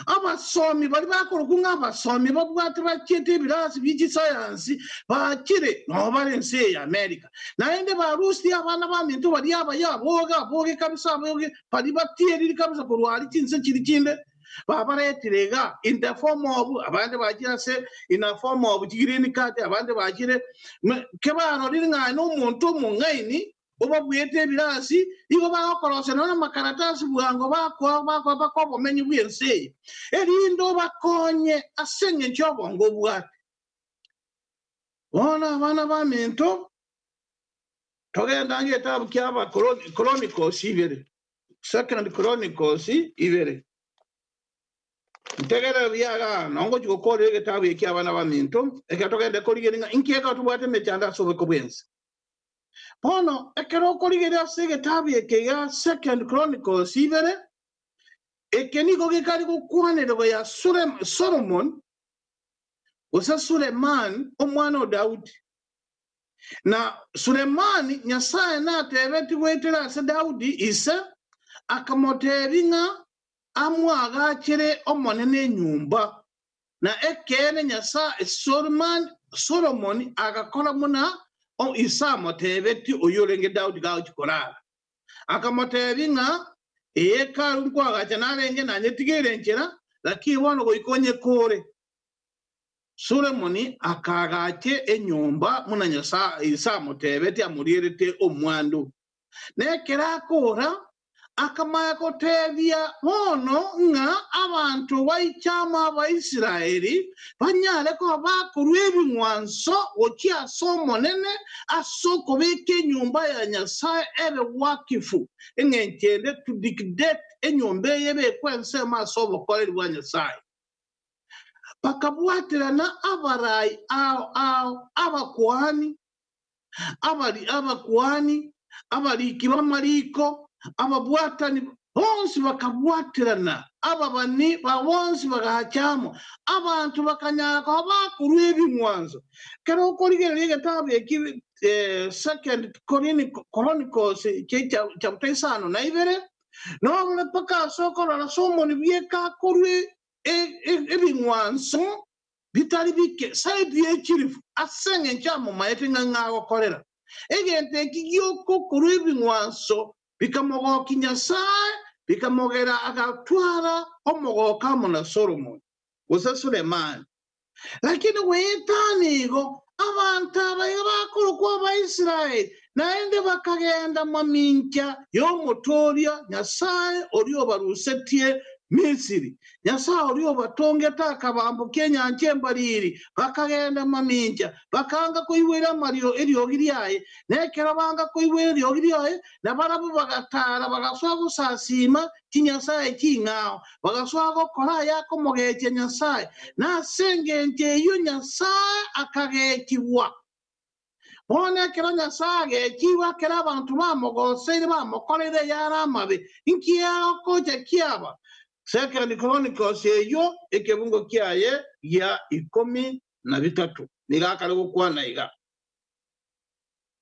Abasomi baria bakorokwa ng'a abasomi babwate bachiete ebirasi bie chisayansi bachire nao bare ense eye ya America. Naende barusirie abana baminto baria abaye aboge aboge kabisa aboge baria batieriri kabisa korwa aria chinse chiria chinde babaretire iga in the form of abande bachire ase in a form of chigreen card abande bachire kebarorire ng'a aye nomonto omong'aini obabuete ebirasi, igo bagokorosia nonya namakaratasi bwango bakoa bakoa mpaka obomenyo bw'ense eye, erinde obakonye ase engencho y'obongo obwate. Bono abana baminto, togende ange egetabu kia Chronicles ibere, Second Chronicles ibere. Ntegerere buya igaa, nao ngochia gokoorera egetabu eke abana baminto, ekero togende korigereria ng'a inki ekero tobwate emechando ase oboiko bw'ense. Bono ekero okorigereria ase egetabu eke gia Second Chronicles ibere, eke nigo gekare gokwanerwa ya Solomon gose Suleman omwana o Daudi. Na Sulemani Nyasae natebetie goetera ase Daudi ise, akamotebia ng'a amwagachere Omonene enyomba. Na ekeene Nyasae Solomoni agakora buna ise amotebetie oyio orenge Daudi gagochia korara. Akamotebia ng'a Hekalu nkoagacha narenge nanyetigeire enchera, lakini bono goika onyekore. Solomoni akaagacha enyomba buna Nyasae ise amotebetie amorierete omwando. Na ekero akora, akamanya gotebia bono ng'a abanto baiche amo Abaisraeli banyare koba bakorua ebing'wanso gochia ase Omonene ase okobeka enyomba ya Nyasae ebe wakifu, engencho ende to dictate enyomba eye ebekwe ensemo ase obokoreri bwa Nyasae. Bakabwaterana abarai ao ao, abakuani, abari abakuani, abariki b'amariko, ababwatani bonsi bakabwaterana, ababani ba bonsi bagacha amo, abanto bakanyara koba bakorua ebing'wanso. Ekero okorigereria egetabu eki Second Chronicles chapter isano na ibere, norore mpaka ase okorora Solomoni bieka akorua ebing'wanso bitari bike saidi ye chilifu, ase engencho amomaete ng'a ng'a agokorera. Egento eki gi'okokorua ebing'wanso bikamogokia Nyasae, bikamogera agatwara omogoko amo na Solomoni, gose Sulemani. Lakini goetania igo, abanto aba iga bakorokwa Abaisraeli, naende bakagenda mamincha y'Omotooria, Nyasae oria obarusetie Misiri. Nyasae oria obatongete akabambokia enyancha embariri, bakagenda mamincha, bakaanga koigwera amario eriogi riaye. Na ekero banga koigwera eriogi riaye, na barabwo bagataara bagasoa gosasiima chinyasae ching'ao, bagasoa gokora ayakomogechia Nyasae, na ase engencho eyio Nyasae akagechigwa. Bono ekero Nyasae agechigwe ekero abanto bamogoseire bamokoreire ayare amabe, inki agokocha kiaba? Second Chronicles eyio ekebungo kiaye gia ikomi na bitato nigo akare gokwana iga.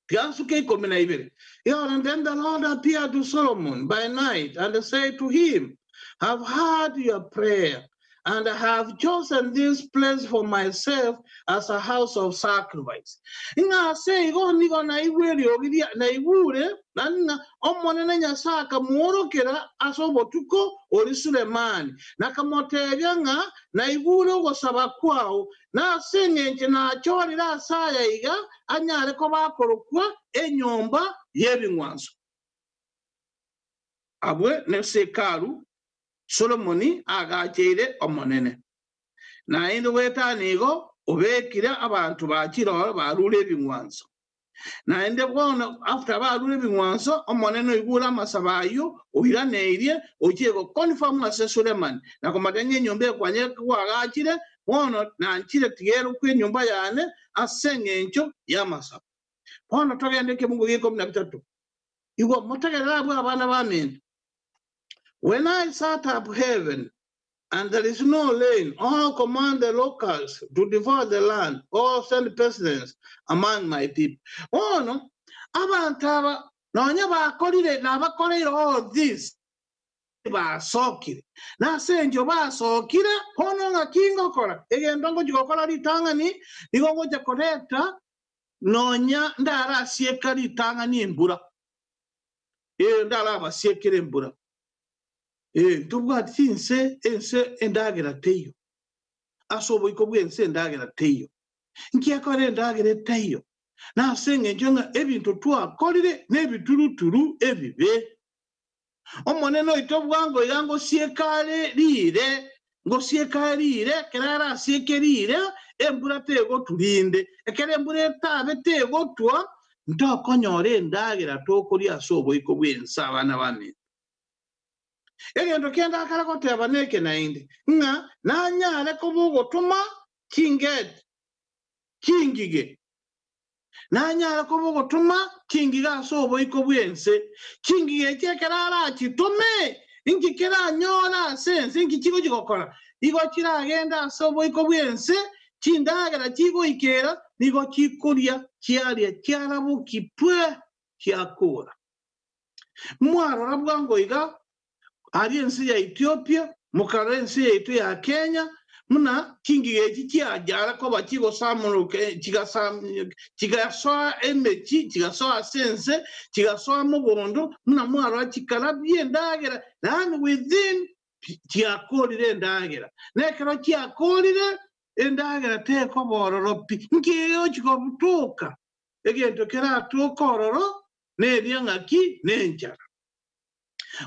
Tiga ikomi na ibere. And then the Lord appeared to Solomon by night and said to him, Have heard your prayer, and I have chosen this place for myself as a house of sacrifice. Ng'a ase igo nigo naigwe eriogi ria naigure na ng'a Omonene Nyasae akamoorokera ase obotuko ori Sulemani, na akamotebia ng'a naigure ogosaba kwao, na ase engencho nachorire ase aya iga anyare koba akorokwa enyomba y'ebing'wanso. Abwe nase Hekalu Solomoni aagacheire Omonene. Naende goetania igo obekire abanto bachire ororo barure ebing'wanso. Naende bono after barure ebing'wanso, Omonene oigure amasabo ayio, oiraneirie, ochie goconfirm ase Sulemani, na komotebia ng'a enyomba eye kwanyare kwagachire, bono nanchire tigerokwa enyomba yane ase engencho y'amasabo. Bono togende ekemungo gia ikomi na bitato. Igwa motegerere abwo abana baminto. When I shut up heaven, and there is no rain, or command the locusts to devour the land, or send pestilence among my people. Bono abanto aba nonya bakorire nabakoreire all this basokire nase encho basokire bono ng'aki ngokora egento ngochi gokora ritang'ani nigo ngocha koreta nonya ndarasieka ritang'ani embura ee ndarabasiekere embura. Ee, ntobwati chinse ense endagera teiyo, ase oboiko bw'ense endagera teiyo. Nki ekora endagera etaiyo? Nase engencho ng'a ebinto twakorire nebituruturu ebibe. Omonene oito bwango iga ngosieka are riire, ngosieka are riire, ekero arasieke riire, embura tegoturinde. Ekero embura etabe tegotwa, ntokonyora endagera tokoria ase oboiko bw'ense abana baminto. Egento kende akare goteba neke naende, ng'a nanyare koba ogotoma chingeti chingige, nanyare koba ogotoma chingige ase oboiko bw'ense. Chingige echi ekero arachitome, inki keranyore ase ense, inki chigochi gokora? Igo chiragende ase oboiko bw'ense, chindagera chigoikera, nigo chikoria chiaria chiaraboki pwe chiakora. Mwarora bwango iga aria ense ya Ethiopia, mokarora ense yaito ya Kenya, buna chingige echi chiajara koba chigosamuruka chigasoa emechi, chigasoa ase ense, chigasoa mogondo, buna mwarora chikarabia endagera, yaani within chiakorire endagera. Na ekero chiakorire, endagera tekoba ororo pi. Nki egochi gotoka? Egento keratoke ororo neria ng'aki nenchara.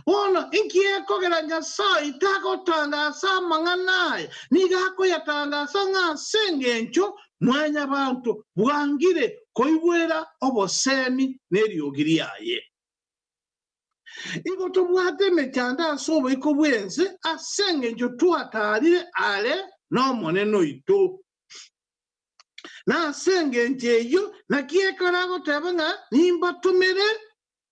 Bono inki ekogera Nyasae tagotangasa amang'ana aya? Nigo akoyatangasa ng'a ase engencho mwanyabanto bwangire koigwera obosemi neriogi riaye. Igo tobwate emechando ase oboiko bw'ense ase engencho twatarire are n'Omonene oito. Na ase engencho eyio naki ekero agoteba ng'a nimbatomere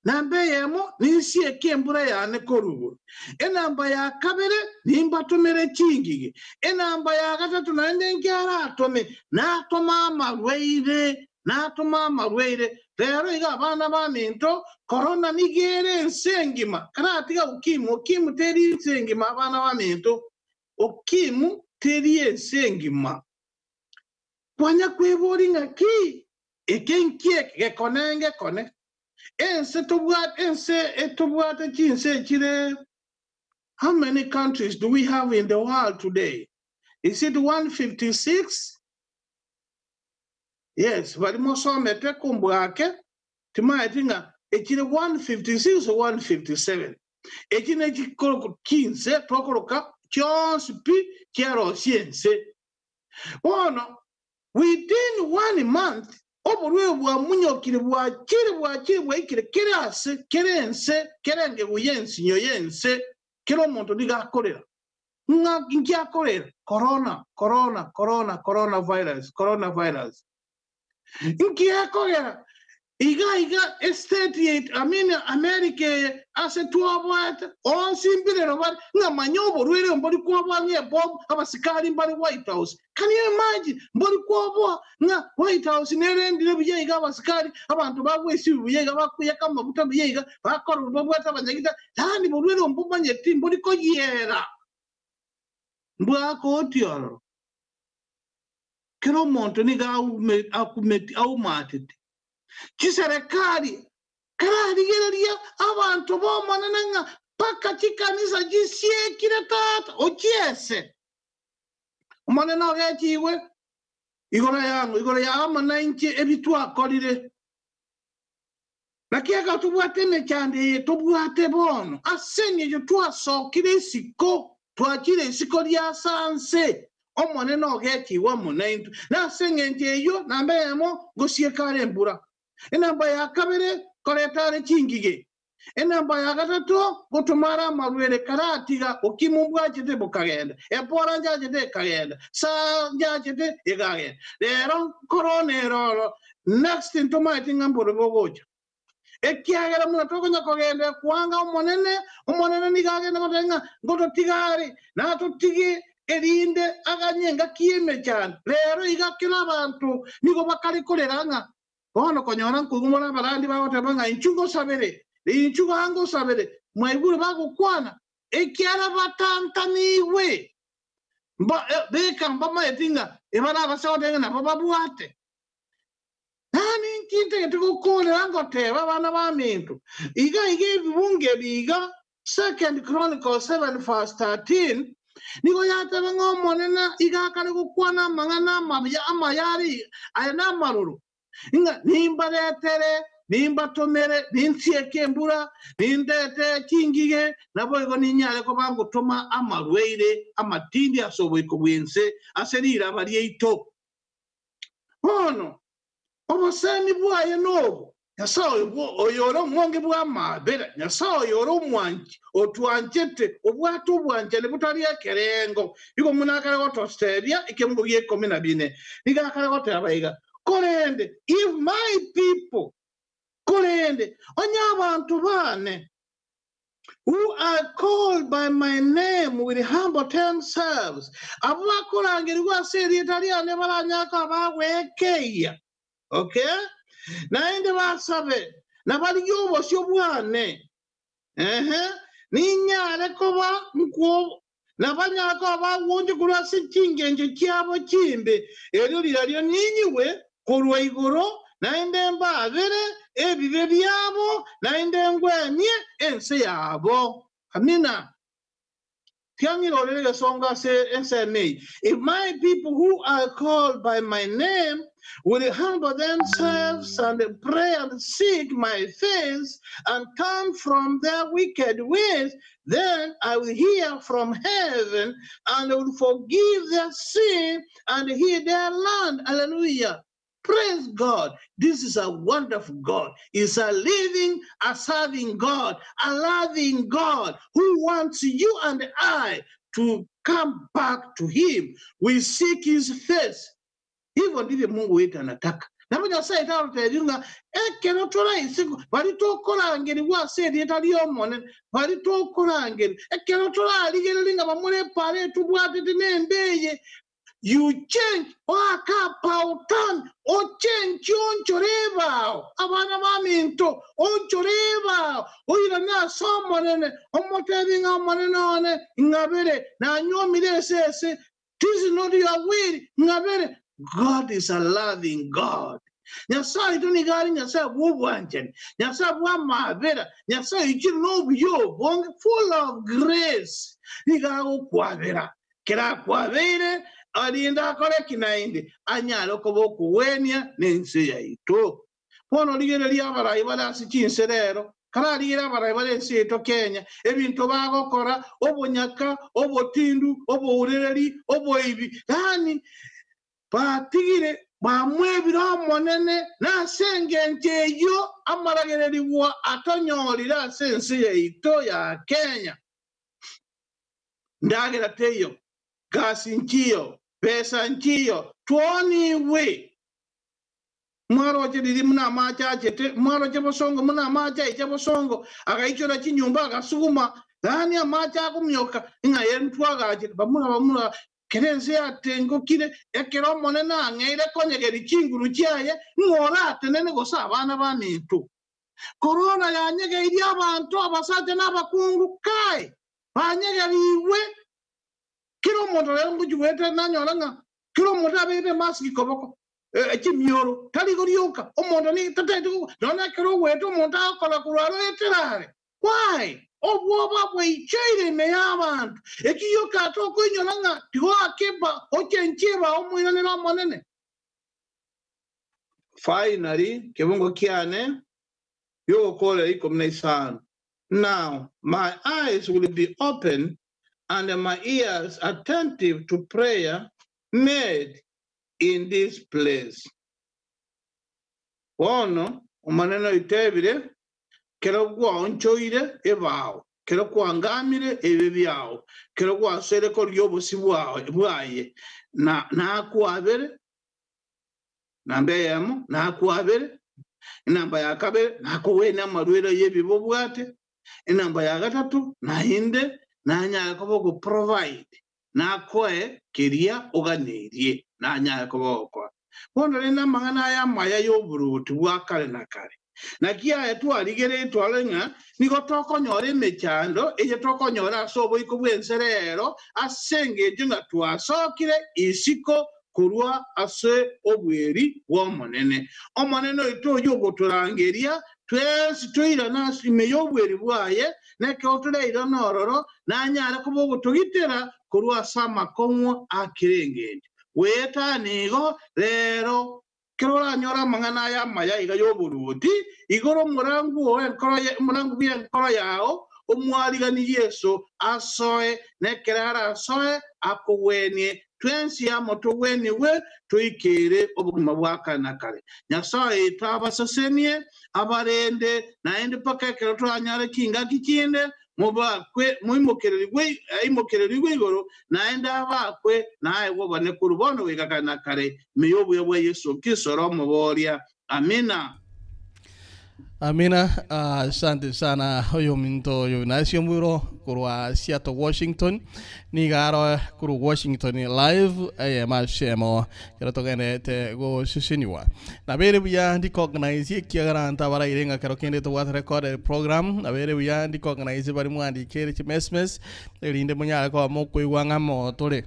namba eyemo, ninsieke embura yane korwa igoro. Enamba ya kabere, nimbatomere chingige. Enamba ya gatato naende nki aratome? Natome amarwaire, natome amarwaire. Rero iga abana baminto, korona nigo ere ense engima. Karatiga ukimwi, ukimwi teri ense engima abana baminto. Ukimwi teri ense engima. Kwanya kweboria ng'aki? Eke nki eke gekone ngekone? Ense tobwate ense etobwate chinse echire How many countries do we have in the world today? Is it 156? Yes, bari mosomete kombwake timaeti ng'a echire 156 or 157. Echi nechikoroko chinse tokoroka chionsi pi chiarosia ense. Bono within one month oborwaire bwamunyokire bwachire bwachire bwaikire kera ase kera ense kera engegu y'ensinyo y'ense kera omonto nigo akorera ng'a inki akorera corona corona corona corona virus corona virus inki ekogera iga iga estate yaito I mean America eye ase twaboete onsi mbirero bare ng'a manya oborwaire mbori kwoboa ng'a ebomu abasikari mbare White House can you imagine mbori kwoboa ng'a White House nerendire buya iga abasikari abanto bagwesibi buya iga bakoyaka amaguta buya iga bakora babwate abanyagita yaani borwaire mbomanyeti mbori koyiera mbwakoti ororo kera omonto nigo akumeti aumatete chiserekari kararigereria abanto b'Omonene ng'a mpaka chikanisa chisiekire tata ochiese Omonene ogechigwe igoro yango igoro ya amo nainche ebi twakorire naki ekero tobwate emechando eye tobwate bono ase eng'encho twasokire isiko twachire isiko riasanse Omonene ogechigwe amo naintwe na ase eng'encho eyio namba eyemo ngosieka are embura enamba ya kabere koreta are chingige enamba ya gatato gotoma are amarwere karatiga ukimwi mbwachete bokagenda epora njachete ekagenda saa njachete ekagenda rero korona eroro next ntomaete ng'a mboro bogocha ekiagera muna tokonya kogenda kwanga Omonene Omonene nigo agenda goteba ng'a ngototiga are natotige erinde aganye engaki y'emechando rero iga kera abanto nigo bakare korera ng'a bono konyora nkoigwa more abarandi bagoteba ng'a inchu ngosabere inchu gangosabere mwaigure bagokwana ekiara batantanigwe beka mbamaeti ng'a ebara abase goteba ng'a nabo babwate nani nki ntagete gokorera ngoteba abana baminto iga iga ebibunge ebi iga Second Chronicles 7 verse 13 nigo yateba ng'a Omonene iga akare gokwana amang'ana amabuya amayari aya n'amaroro ng'a nimbaretere nimbatomere ninsieke embura nindete chingige nabo igo ninyare koba ngotoma amarwaire amatindi ase oboiko bwense ase riraba riaito bono obosemi bwaye nobo Nyasaye oyo ore omwonge bwa amabera Nyasaye oyo ore omwanchi otwanchete obwate obwanchani butari ekerengo igo muna akare gotosebia ekemungo gia ikomi na bine nigo akare goteba iga korende if my people korende onye abantu bane who are called by my name will humble themselves abo bakorangerigwa ase erieta riane baranyaka bagwekeia okay naende basabe nabarigia obosio bwane ehe ninyare koba nkwo nabanyare koba bagwonje korwa ase chingencho chiabo chimbe erio rirario ninyiwe korwa igoro naende mbabere ebibe biabo naende ngwemie ense yabo amina tiang'irorere gesongo ase ensemo eye if my people who are called by my name will humble themselves and pray and seek my face and turn from their wicked ways, then I will hear from heaven and will forgive their sin and heal their land. Hallelujah. Praise God. This is a wonderful God. He's a living, a serving God, a loving God who wants you and I to come back to him, we seek his face. Hivyo ndivyo Mungu wetu anataka. Nabo Nyasaye tarotebi ng'a ekero toraise baria tokorangerigwa ase erieta ri'Omonene, baria tokorangerigwa, ekero torarigererie ng'a bamura epaara etobwatete nembe eye, you change, oake apautani, ochenchie onchore ebao, abana baminto, onchore ebao, oirane ase Omonene, omotebi ng'a Omonene one, ing'abere, nanyuomire esese, This is not your will, ng'abere. God is a loving God. Nyasae oito nigo are Nyasae bw'obwanchani, Nyasae bw'amaabera, Nyasae oichire nobuya obonge, full of grace. Nigo agokwabera. Kera akwabeire, erinde akore ki naende? Anyare koba okogwenia nense yaito. Bono rigereria abarai bare ase chinse rero, kararigererie abarai bare ense yaito Kenya, ebinto bagokora, obonyaka, obotindu, obourereri, oboibi, yaani batigire bamwebire Omonene, na ase engencho eyio amaragererigwa atonyorire ase ense yaito ya Kenya. Ndagera teiyo, gasi nchiyo, besa nchiyo, twonigwe. Mwaroche riria buna amache achete, mwaroche bosongo buna amache aicha bosongo, agaichora chinyomba agasuguma, yaani amache akomioka, ng'a ere ntwagachete, bamura bamura, kera ense yatengokire, ekero Omonene ang'eire konyegeria chinguru chiaye, ng'a oratenene gose abana baminto. Korona yanyegeirie abanto, abasacha na abakungu, kai, banyegerigwe. Kera omonto rero ngochia goeta nanyora ng'a kera omonto abegete emaski koboko, chimioro, tari igo rioka, omonto nigo tataeti gokwa, nonya ekero ogwete omonto agokora korwa aro oetere are. Why? Obwoba bwaichoire ime y'abanto. Ekio gioka tokoinyora ng'a tigoakeba ochenchie ebao omoiranere Omonene. Finally, kebungo kiane gi'ogokoorera ikomi na isano, Now my eyes will be open and my ears attentive to prayer made in this place. Bono Omonene oitebire, Kero gwaonchoire ebao, kero kwangamire ebibe biao, kero gwasoire korigia obosio bwaye, na nakwabere, namba eyemo, nakwabere, enamba ya kabere, nakogwenia amarwaire y'ebibe obwate, enamba ya gatato, naende nanyare koba ogoprovide Nakoe keria oganeirie, nanyare koba ogokora. Bono rende amang'ana aya amaya y'oboruoti bwa kare na kare. Naki aya twarigereire twarore ng'a nigo tokonyora emechando eye tokonyora ase oboiko bw'ense rero, ase engencho ng'a twasokire isiko korwa ase obweri bw'Omonene. Omonene oito oyio ogotorangeria twensi toirane ase ime y'obweri bwaye, na ekero torairane ororo, nanyare koba ogotogitera korwa ase amakong'u a kera engencho. Goetania igo, rero, ekero oranyore amang'ana aya amaya iga y'oboruoti, igoro omorangu oo enkoro omorangu bw'enkoro yao, omwarigani Yeso asoe, na ekero arasoe, akogwenie, twensi amo togwenigwe, toikere obogima bwa kare na kare. Nyasae oito abasesenie, abarende, naende mpaka ekero toranyare chingaki chinde, mobakwe, moimokererigwe, aimokererigwe igoro, naende abakwe, na aegwe obonene korwa bono goika kare na kare, ime y'obuya bwa Yeso Kristo ore Omobooria. Amina. Amina, asante sana oyominto oyo Ignacio Mbwiro korwa Seattle Washington. Nigo aro korwa Washington live eyemo ase eyemo ekero togenderete goseseniwa. Nabo ere buya ndicognise ekiagera ntabaraire ng'a kero kende tobwate recorded program, nabo ere buya ndicognise baria mwandikere chimesmes erinde monyare koba mokoigwa ng'a motore.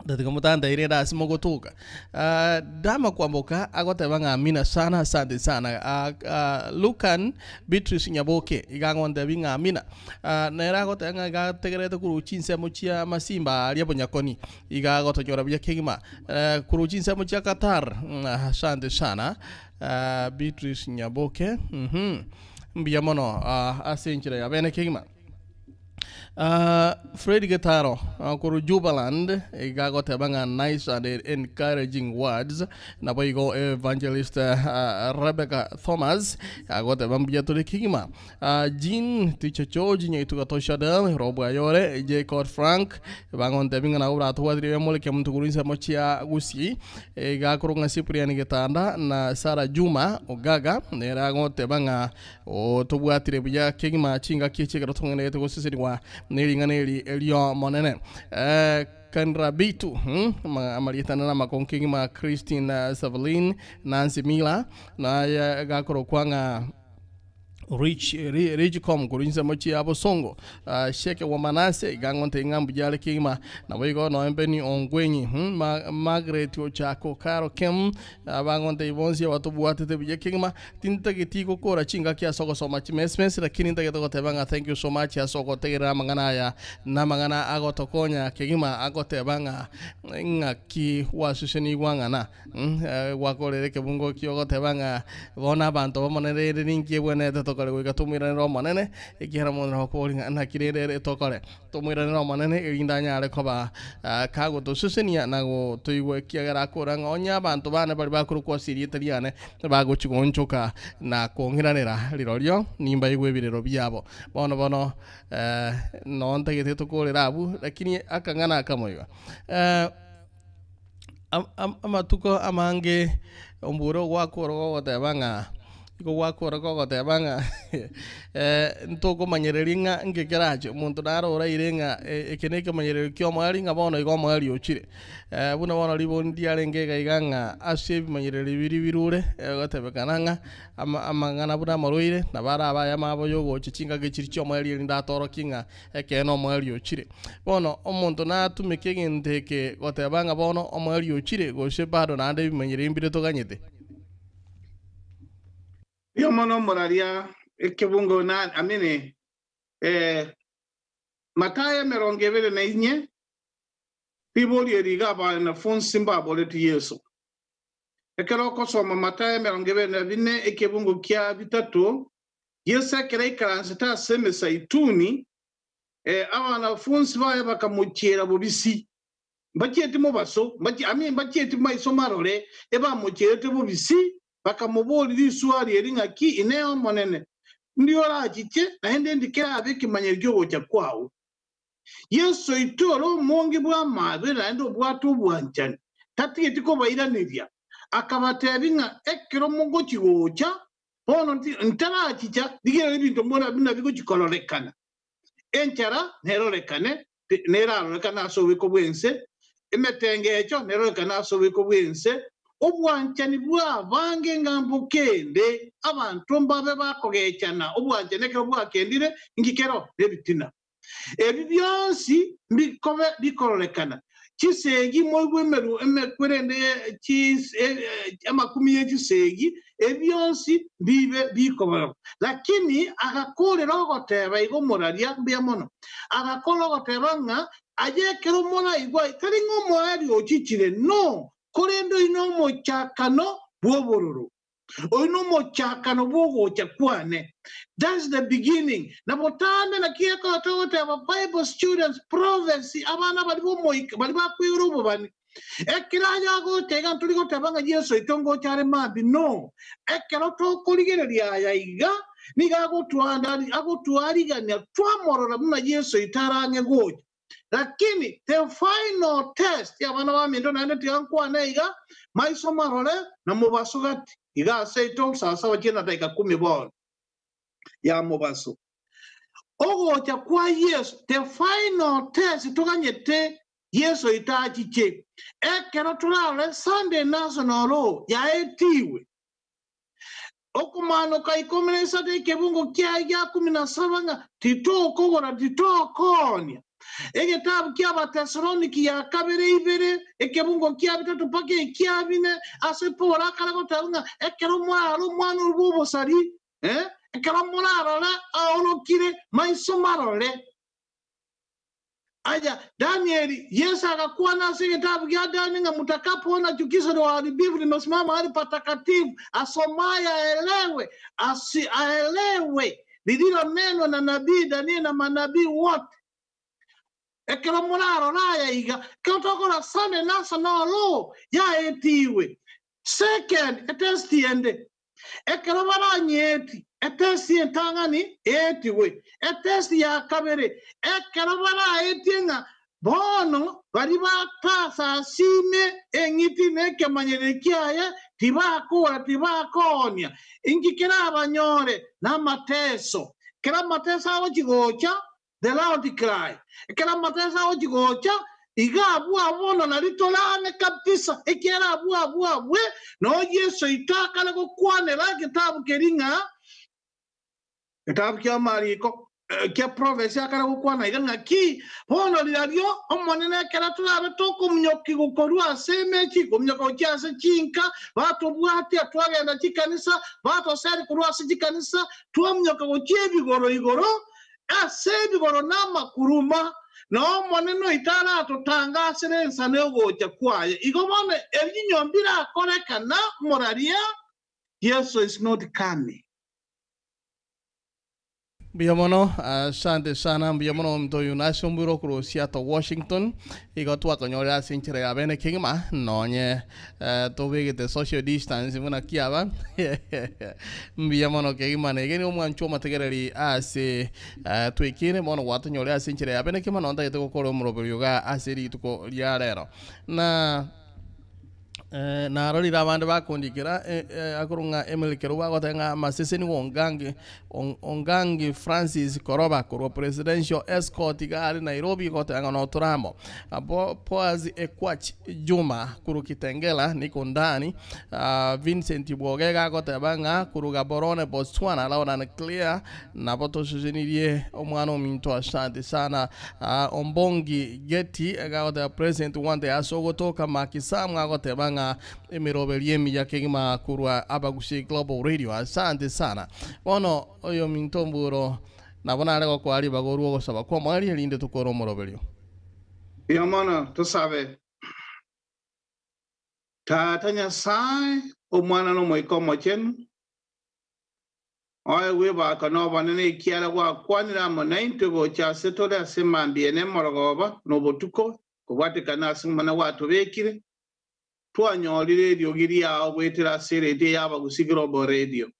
Tatiga motanteire ere ase mogotoka. Ah, Dama Kwamboka agoteba ng'a amina sana asante sana. Ah, ah, Lucan Beatrice Nyaboke iga agontebia ng'a amina. Ah, nere agoteba ng'a iga ategerete korwa chinsemo chia Masimba aria Bonyakoni iga agotonyora buya kegima. Eh, korwa chinsemo chia Qatar mm, asante sana. Ah, Beatrice Nyaboke mhm. Mbuya mono ah, ase enchera ya bene kegima. Fred Getaro korwa Jubaland iga agoteba ng'a nice and encouraging words. Naboigo Evangelist Rebecca Thomas agoteba mbuya tore kegima. Jean Teacher George Nyaituga Toshadel Rob Ayore Jacob Frank bagontebia ng'a nabo baratobwatire bemoreke omonto korwa ensemo chia Gusii. Iga akorwa ng'a Cyprian Getanda na Sarah Juma Ogaga nere agoteba ng'a Oo, tobwatire buya kegima chingaki echi ekero tong'enerete gosesenigwa nering'ana eri ri'Omonene. Eh, Kanrabitu, hmm, ama- amarieta ane namakongu kegima, Christine Savelin, Nancy Miller, naye gakorokwa ng'a Rich, Ri- Richcom korwa chinsemo chia Bosongo, Ah, Sheke wa Manase, iga ngontebie ng'a mbuya are kegima, naboigo noe Beni Ongwenyi, hmm, Ma- Margaret Ochako, Caro Kim, Abagontebia bonsi abatobwatete buya kegima, tintageti gokora chingaki ase ogosoma chimesmes, lakini ntagete goteba ng'a thank you so much ase ogotegerera amang'ana aya, na amang'ana agotokonya kegima agoteba ng'a ng'aki gwasusenigwa ng'ana gwakorire ekebungo kiogoteba ng'a bono abanto b'Omonene rende ninki ebwenerete tokore goika tomoiranere Omonene, ekiagera omonto nabo akoboria ng'a naki rende ere tokore. Tomoiranere Omonene, erinde anyare koba kagotosesenia na gotoigwa, ekiagera akora ng'a onye abanto baane baria bakorokwa ase erieta riane bagochia goonchoka na kong'iranera, rirorio nimbaigwe ebirero biabo. Bono bono noo ntagete tokorere abwo, lakini akang'ana akamo iga. Amatuko amange ombure ogwakora gogoteba ng'a igo gwakora gogoteba ng'a ntokomanyereria ng'a nki kerache, omonto naro oraire ng'a eke na ekemanyererio kia omoerio ng'a bono igo omoerio ochire. Buna bono ribori ndiarenge iga iga ng'a ase ebimanyererio biria birure, egotebekana ng'a amang'ana buna amarwaire nabo arabe ayamo abo ya ogocha chingaki chiria chia omoerio erinde atorokie ng'a Ekeene omoerio ochire. Bono omonto natumeke egento eke goteba ng'a bono omoerio ochire, gose bado naende ebimanyererio mbire toganyete? Riria mono omoraria ekebungo na amine eh, Matayo 24, riborio eri iga abanafunsi mbaboretie Yeso. Ekero okosoma Matayo 24 ekebungo kia bitato, Yeso ekero aikaransete ase emesaituni, abanafunsi baye bakamochiera bobisi. Mbachieti mobaso, I mean, mbachieti maiso marore, ebamochierete bobisi, bakamoboria risuari eri ng'aki, Inee Omonene, ndi orachiche, naende ndi kerabe ekemanyererio ki'ogocha kwao? Yeso oito ore omonge bw'amaabera naende obwate obwanchani, tatigeti kobairaneria, akabatebia ng'a ekero mogochi gocha, Bono ntarachicha, rigereria ebinto mbuna buna bigochia kororekana. Enchara nerorekane, nerarorekane ase obobiko bw'ense, emetengecho nerorekane ase obobiko bw'ense, obwanchani bw'abange ng'a mbokende, abanto mbabe bakogechana obwanchani ekero bwakendire, inki kero? Nebitina. Ebi bionsi mbikobe bikororekana. Chisegi moigwe emeru emekwerende ye amakumi ye chisegi, ebi bionsi mbibe bikobarwa. Lakini agakoorera ogoteba igo omoraria mbuya mono, agakora ogoteba ng'a aye ekero moraigwe tari ng'a omoerio ochichire, no, korende oyio nomochakano bw'obororo. Oyio nomochakano bw'ogocha kwane. That's the beginning. Na botambe naki ekero togoteba Bible students, prophecy, abana baria b'omoika, baria bakoigora obobani. Ekero aye agocha iga ntori goteba ng'a Yeso oito ngocha are mambia, no. Ekero tokorigereria aya iga, nigo agotwarigania twamorora buna Yeso oito arang'e gocha. Lakini the final test y'abana baminto naende tiga nkwane iga, maiso marore na mobaso gati, iga ase aito saa saba chie na dakika kumi bono ya mobaso. Ogocha kwa Yeso, the final test toganyete Yeso oito achiche, ekero torarore Sunday National Law yaetigwe, Okomanoka ikomi na isato ekebungo kiaye gia kumi na saba ng'a titokogora titokoonia. Egetabu ki'Abatesaloniki ya kabere ibere, ekebungo kia bitato mpaka ekia bine, ase Paulo akare goteba ng'a ekero mwarora omwana oria bw'obosari, ekero morarore aorokire maiso marore. Aya, Danieli, Yeso agakwana ase egetabu gia Danieli ng'a mutakapoona chukizo la uharibifu limesimama mahali patakatifu, asomaye aelewe, asi aelewe lililonenwa na nabii Danieli na manabii wote. Ekero morarore aya iga, ekero tokora Sunday National Law yaetigwe, second etest ende, ekero baranyeeti etest entang'ani eetigwe, etest ya kabere, ekero baraetie ng'a bono baria batasasime eng'iti na ekemanyererio kiaye tibakora tibakoonia, inki kerabanyore? Namateso. Ekero amateso agochia gocha, The loud cry. Ekero amateso agochia gocha, iga abwo abwo bono nario tore ang'e kabisa, ekiagera abwo abwo abwe noo Yeso oito akare gokwanera egetabu keria ng'a egetabu ki'amariko kia prophecy akare gokwana iga ng'a ki, bono riario Omonene ekero torabe tokomunyokigwa korwa ase emechie, komunyoka gochia ase chinka, batobwatia twagenda chikanisa, batoseri korwa ase chikanisa, twamunyoka gochia ebigoro igoro, Ase ebigoro na amakuruma, na Omonene oito aratotangasere ensano y'ogocha kwaye. Igo bono ebinyo mbirakorekana moraria, Yeso is not coming. Mbuya mono, asante sana, mbuya mono omonto oyo nase omobere okorwa Seattle, Washington. Igo twakonyorire ase enchera ya bene kegima, nonye tobegete social distance buna kiaba mbuya mono kegima na iga nigo omwanchwa omotegereri ase twekire bono gwatonyorire ase enchera ya bene kegima nonye ntagete gokora omoroberio iga ase rituko ria rero. Na narorire abande bakondikera akorwa ng'a Emily Kerubo agoteba ng'a amaseseni gongangi Ongangi Francis Koroba korwa Presidential Escort iga are Nairobi goteba ng'a notore amo. Boaz Ekwach Juma korwa Kitengela niko ndani. Vincent Bwoge gagoteba ng'a korwa Gaborone Botswana loud and clear nabo tosesenirie omwana ominto asante sana. Ombongi Getty gagoteba President Wante ase ogotoka Maki Sam agoteba ng'a Emeroberio emiya kegima korwa Abagusii Global Radio. Asante sana. Bono oyominto omburo nabo nare gokoa ribaga orue ogosaba kw'omoerio erinde tokore omoroberio. Mbuya mono, tosabe. Tata Nyasae, Omwana na Omoika Omochenu, oegwe ebaka na obonene ekiagera gwakwanire amo naintwe gocha ase tore ase emambia ene emorogoba na obotuko, kobwatekana ase Omonene gwatobekire, Twanyorire eriogi riao goetera ase eredio y'Abagusii Global Radio.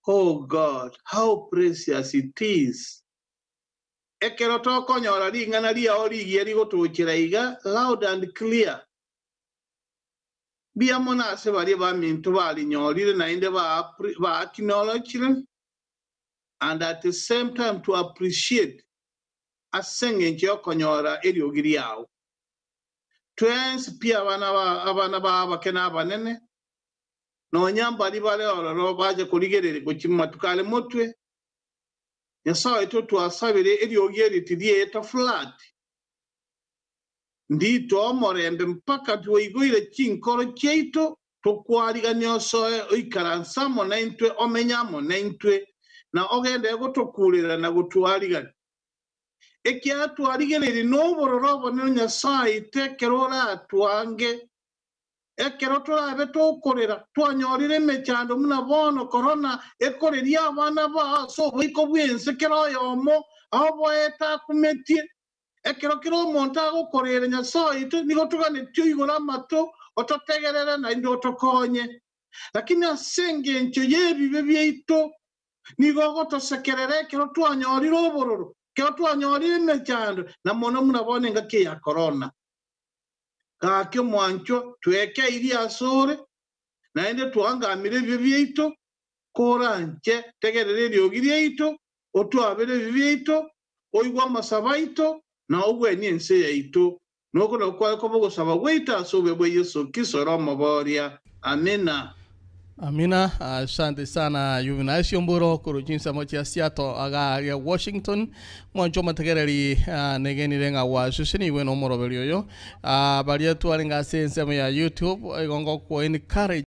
Oh God, how precious it is! Ekero tokonyora ring'ana riao rigiya rigotochera iga loud and clear. Mbuya mono ase baria baminto barinyorire naende ba ba-acknowledgire and at the same time to appreciate ase engencho y'okonyora eriogi riao. Twensi pi abana abana bao abake na abanene, nonya mbaria bare ororo bache korigereria gochia mumatuko are motwe. Nyasae oito twasabire eriogi eri tirieta flat, nditoe omorembe mpaka twoigoire chinkoro chiaito tokwarigania osoe oikaranse amo naintwe omenye amo naintwe na ogenderere gotokurera na gotwarigania. Ekiagera twarigereirie nobororo obonene Nyasae oito ekero oratwange, ekero torabe tokorera, twanyorire emechando buna bono korona ekoreria abana bao ase oboiko bw'ense kera oyomo aoboete akumetie. Ekero kera omonto agokorera Nyasae oito, nigo toganetie oigore amato, ototegerere naende otokonye. Lakini ase engencho y'ebibe biaito Nigo ogotosekerera ekero twanyorire obororo, ekero twanyorire emechando, na mono buna bono engaki eye ya korona. Gaki omwanchwa, twekeirie asore, naende twangamire ebibe biaito, koranche tegerera eriogi riaito, otwabere ebibe biaito, oigwe amasabo aito, na ogwenie ense yaito. Noko nakwo kware koba ogosaba gwaito ase obuya bwa Yeso Kristo ore Omoboria. Amina. Amina, asante sana Juvenal Siomburo korwa chinsemo chia Seattle iga aria Washington. Mwanche omotegereri negenire ng'a gwasusenigwe nomoroberi oyo. Baria twarenge ase ensemo ya YouTube igo ngokwo encourage.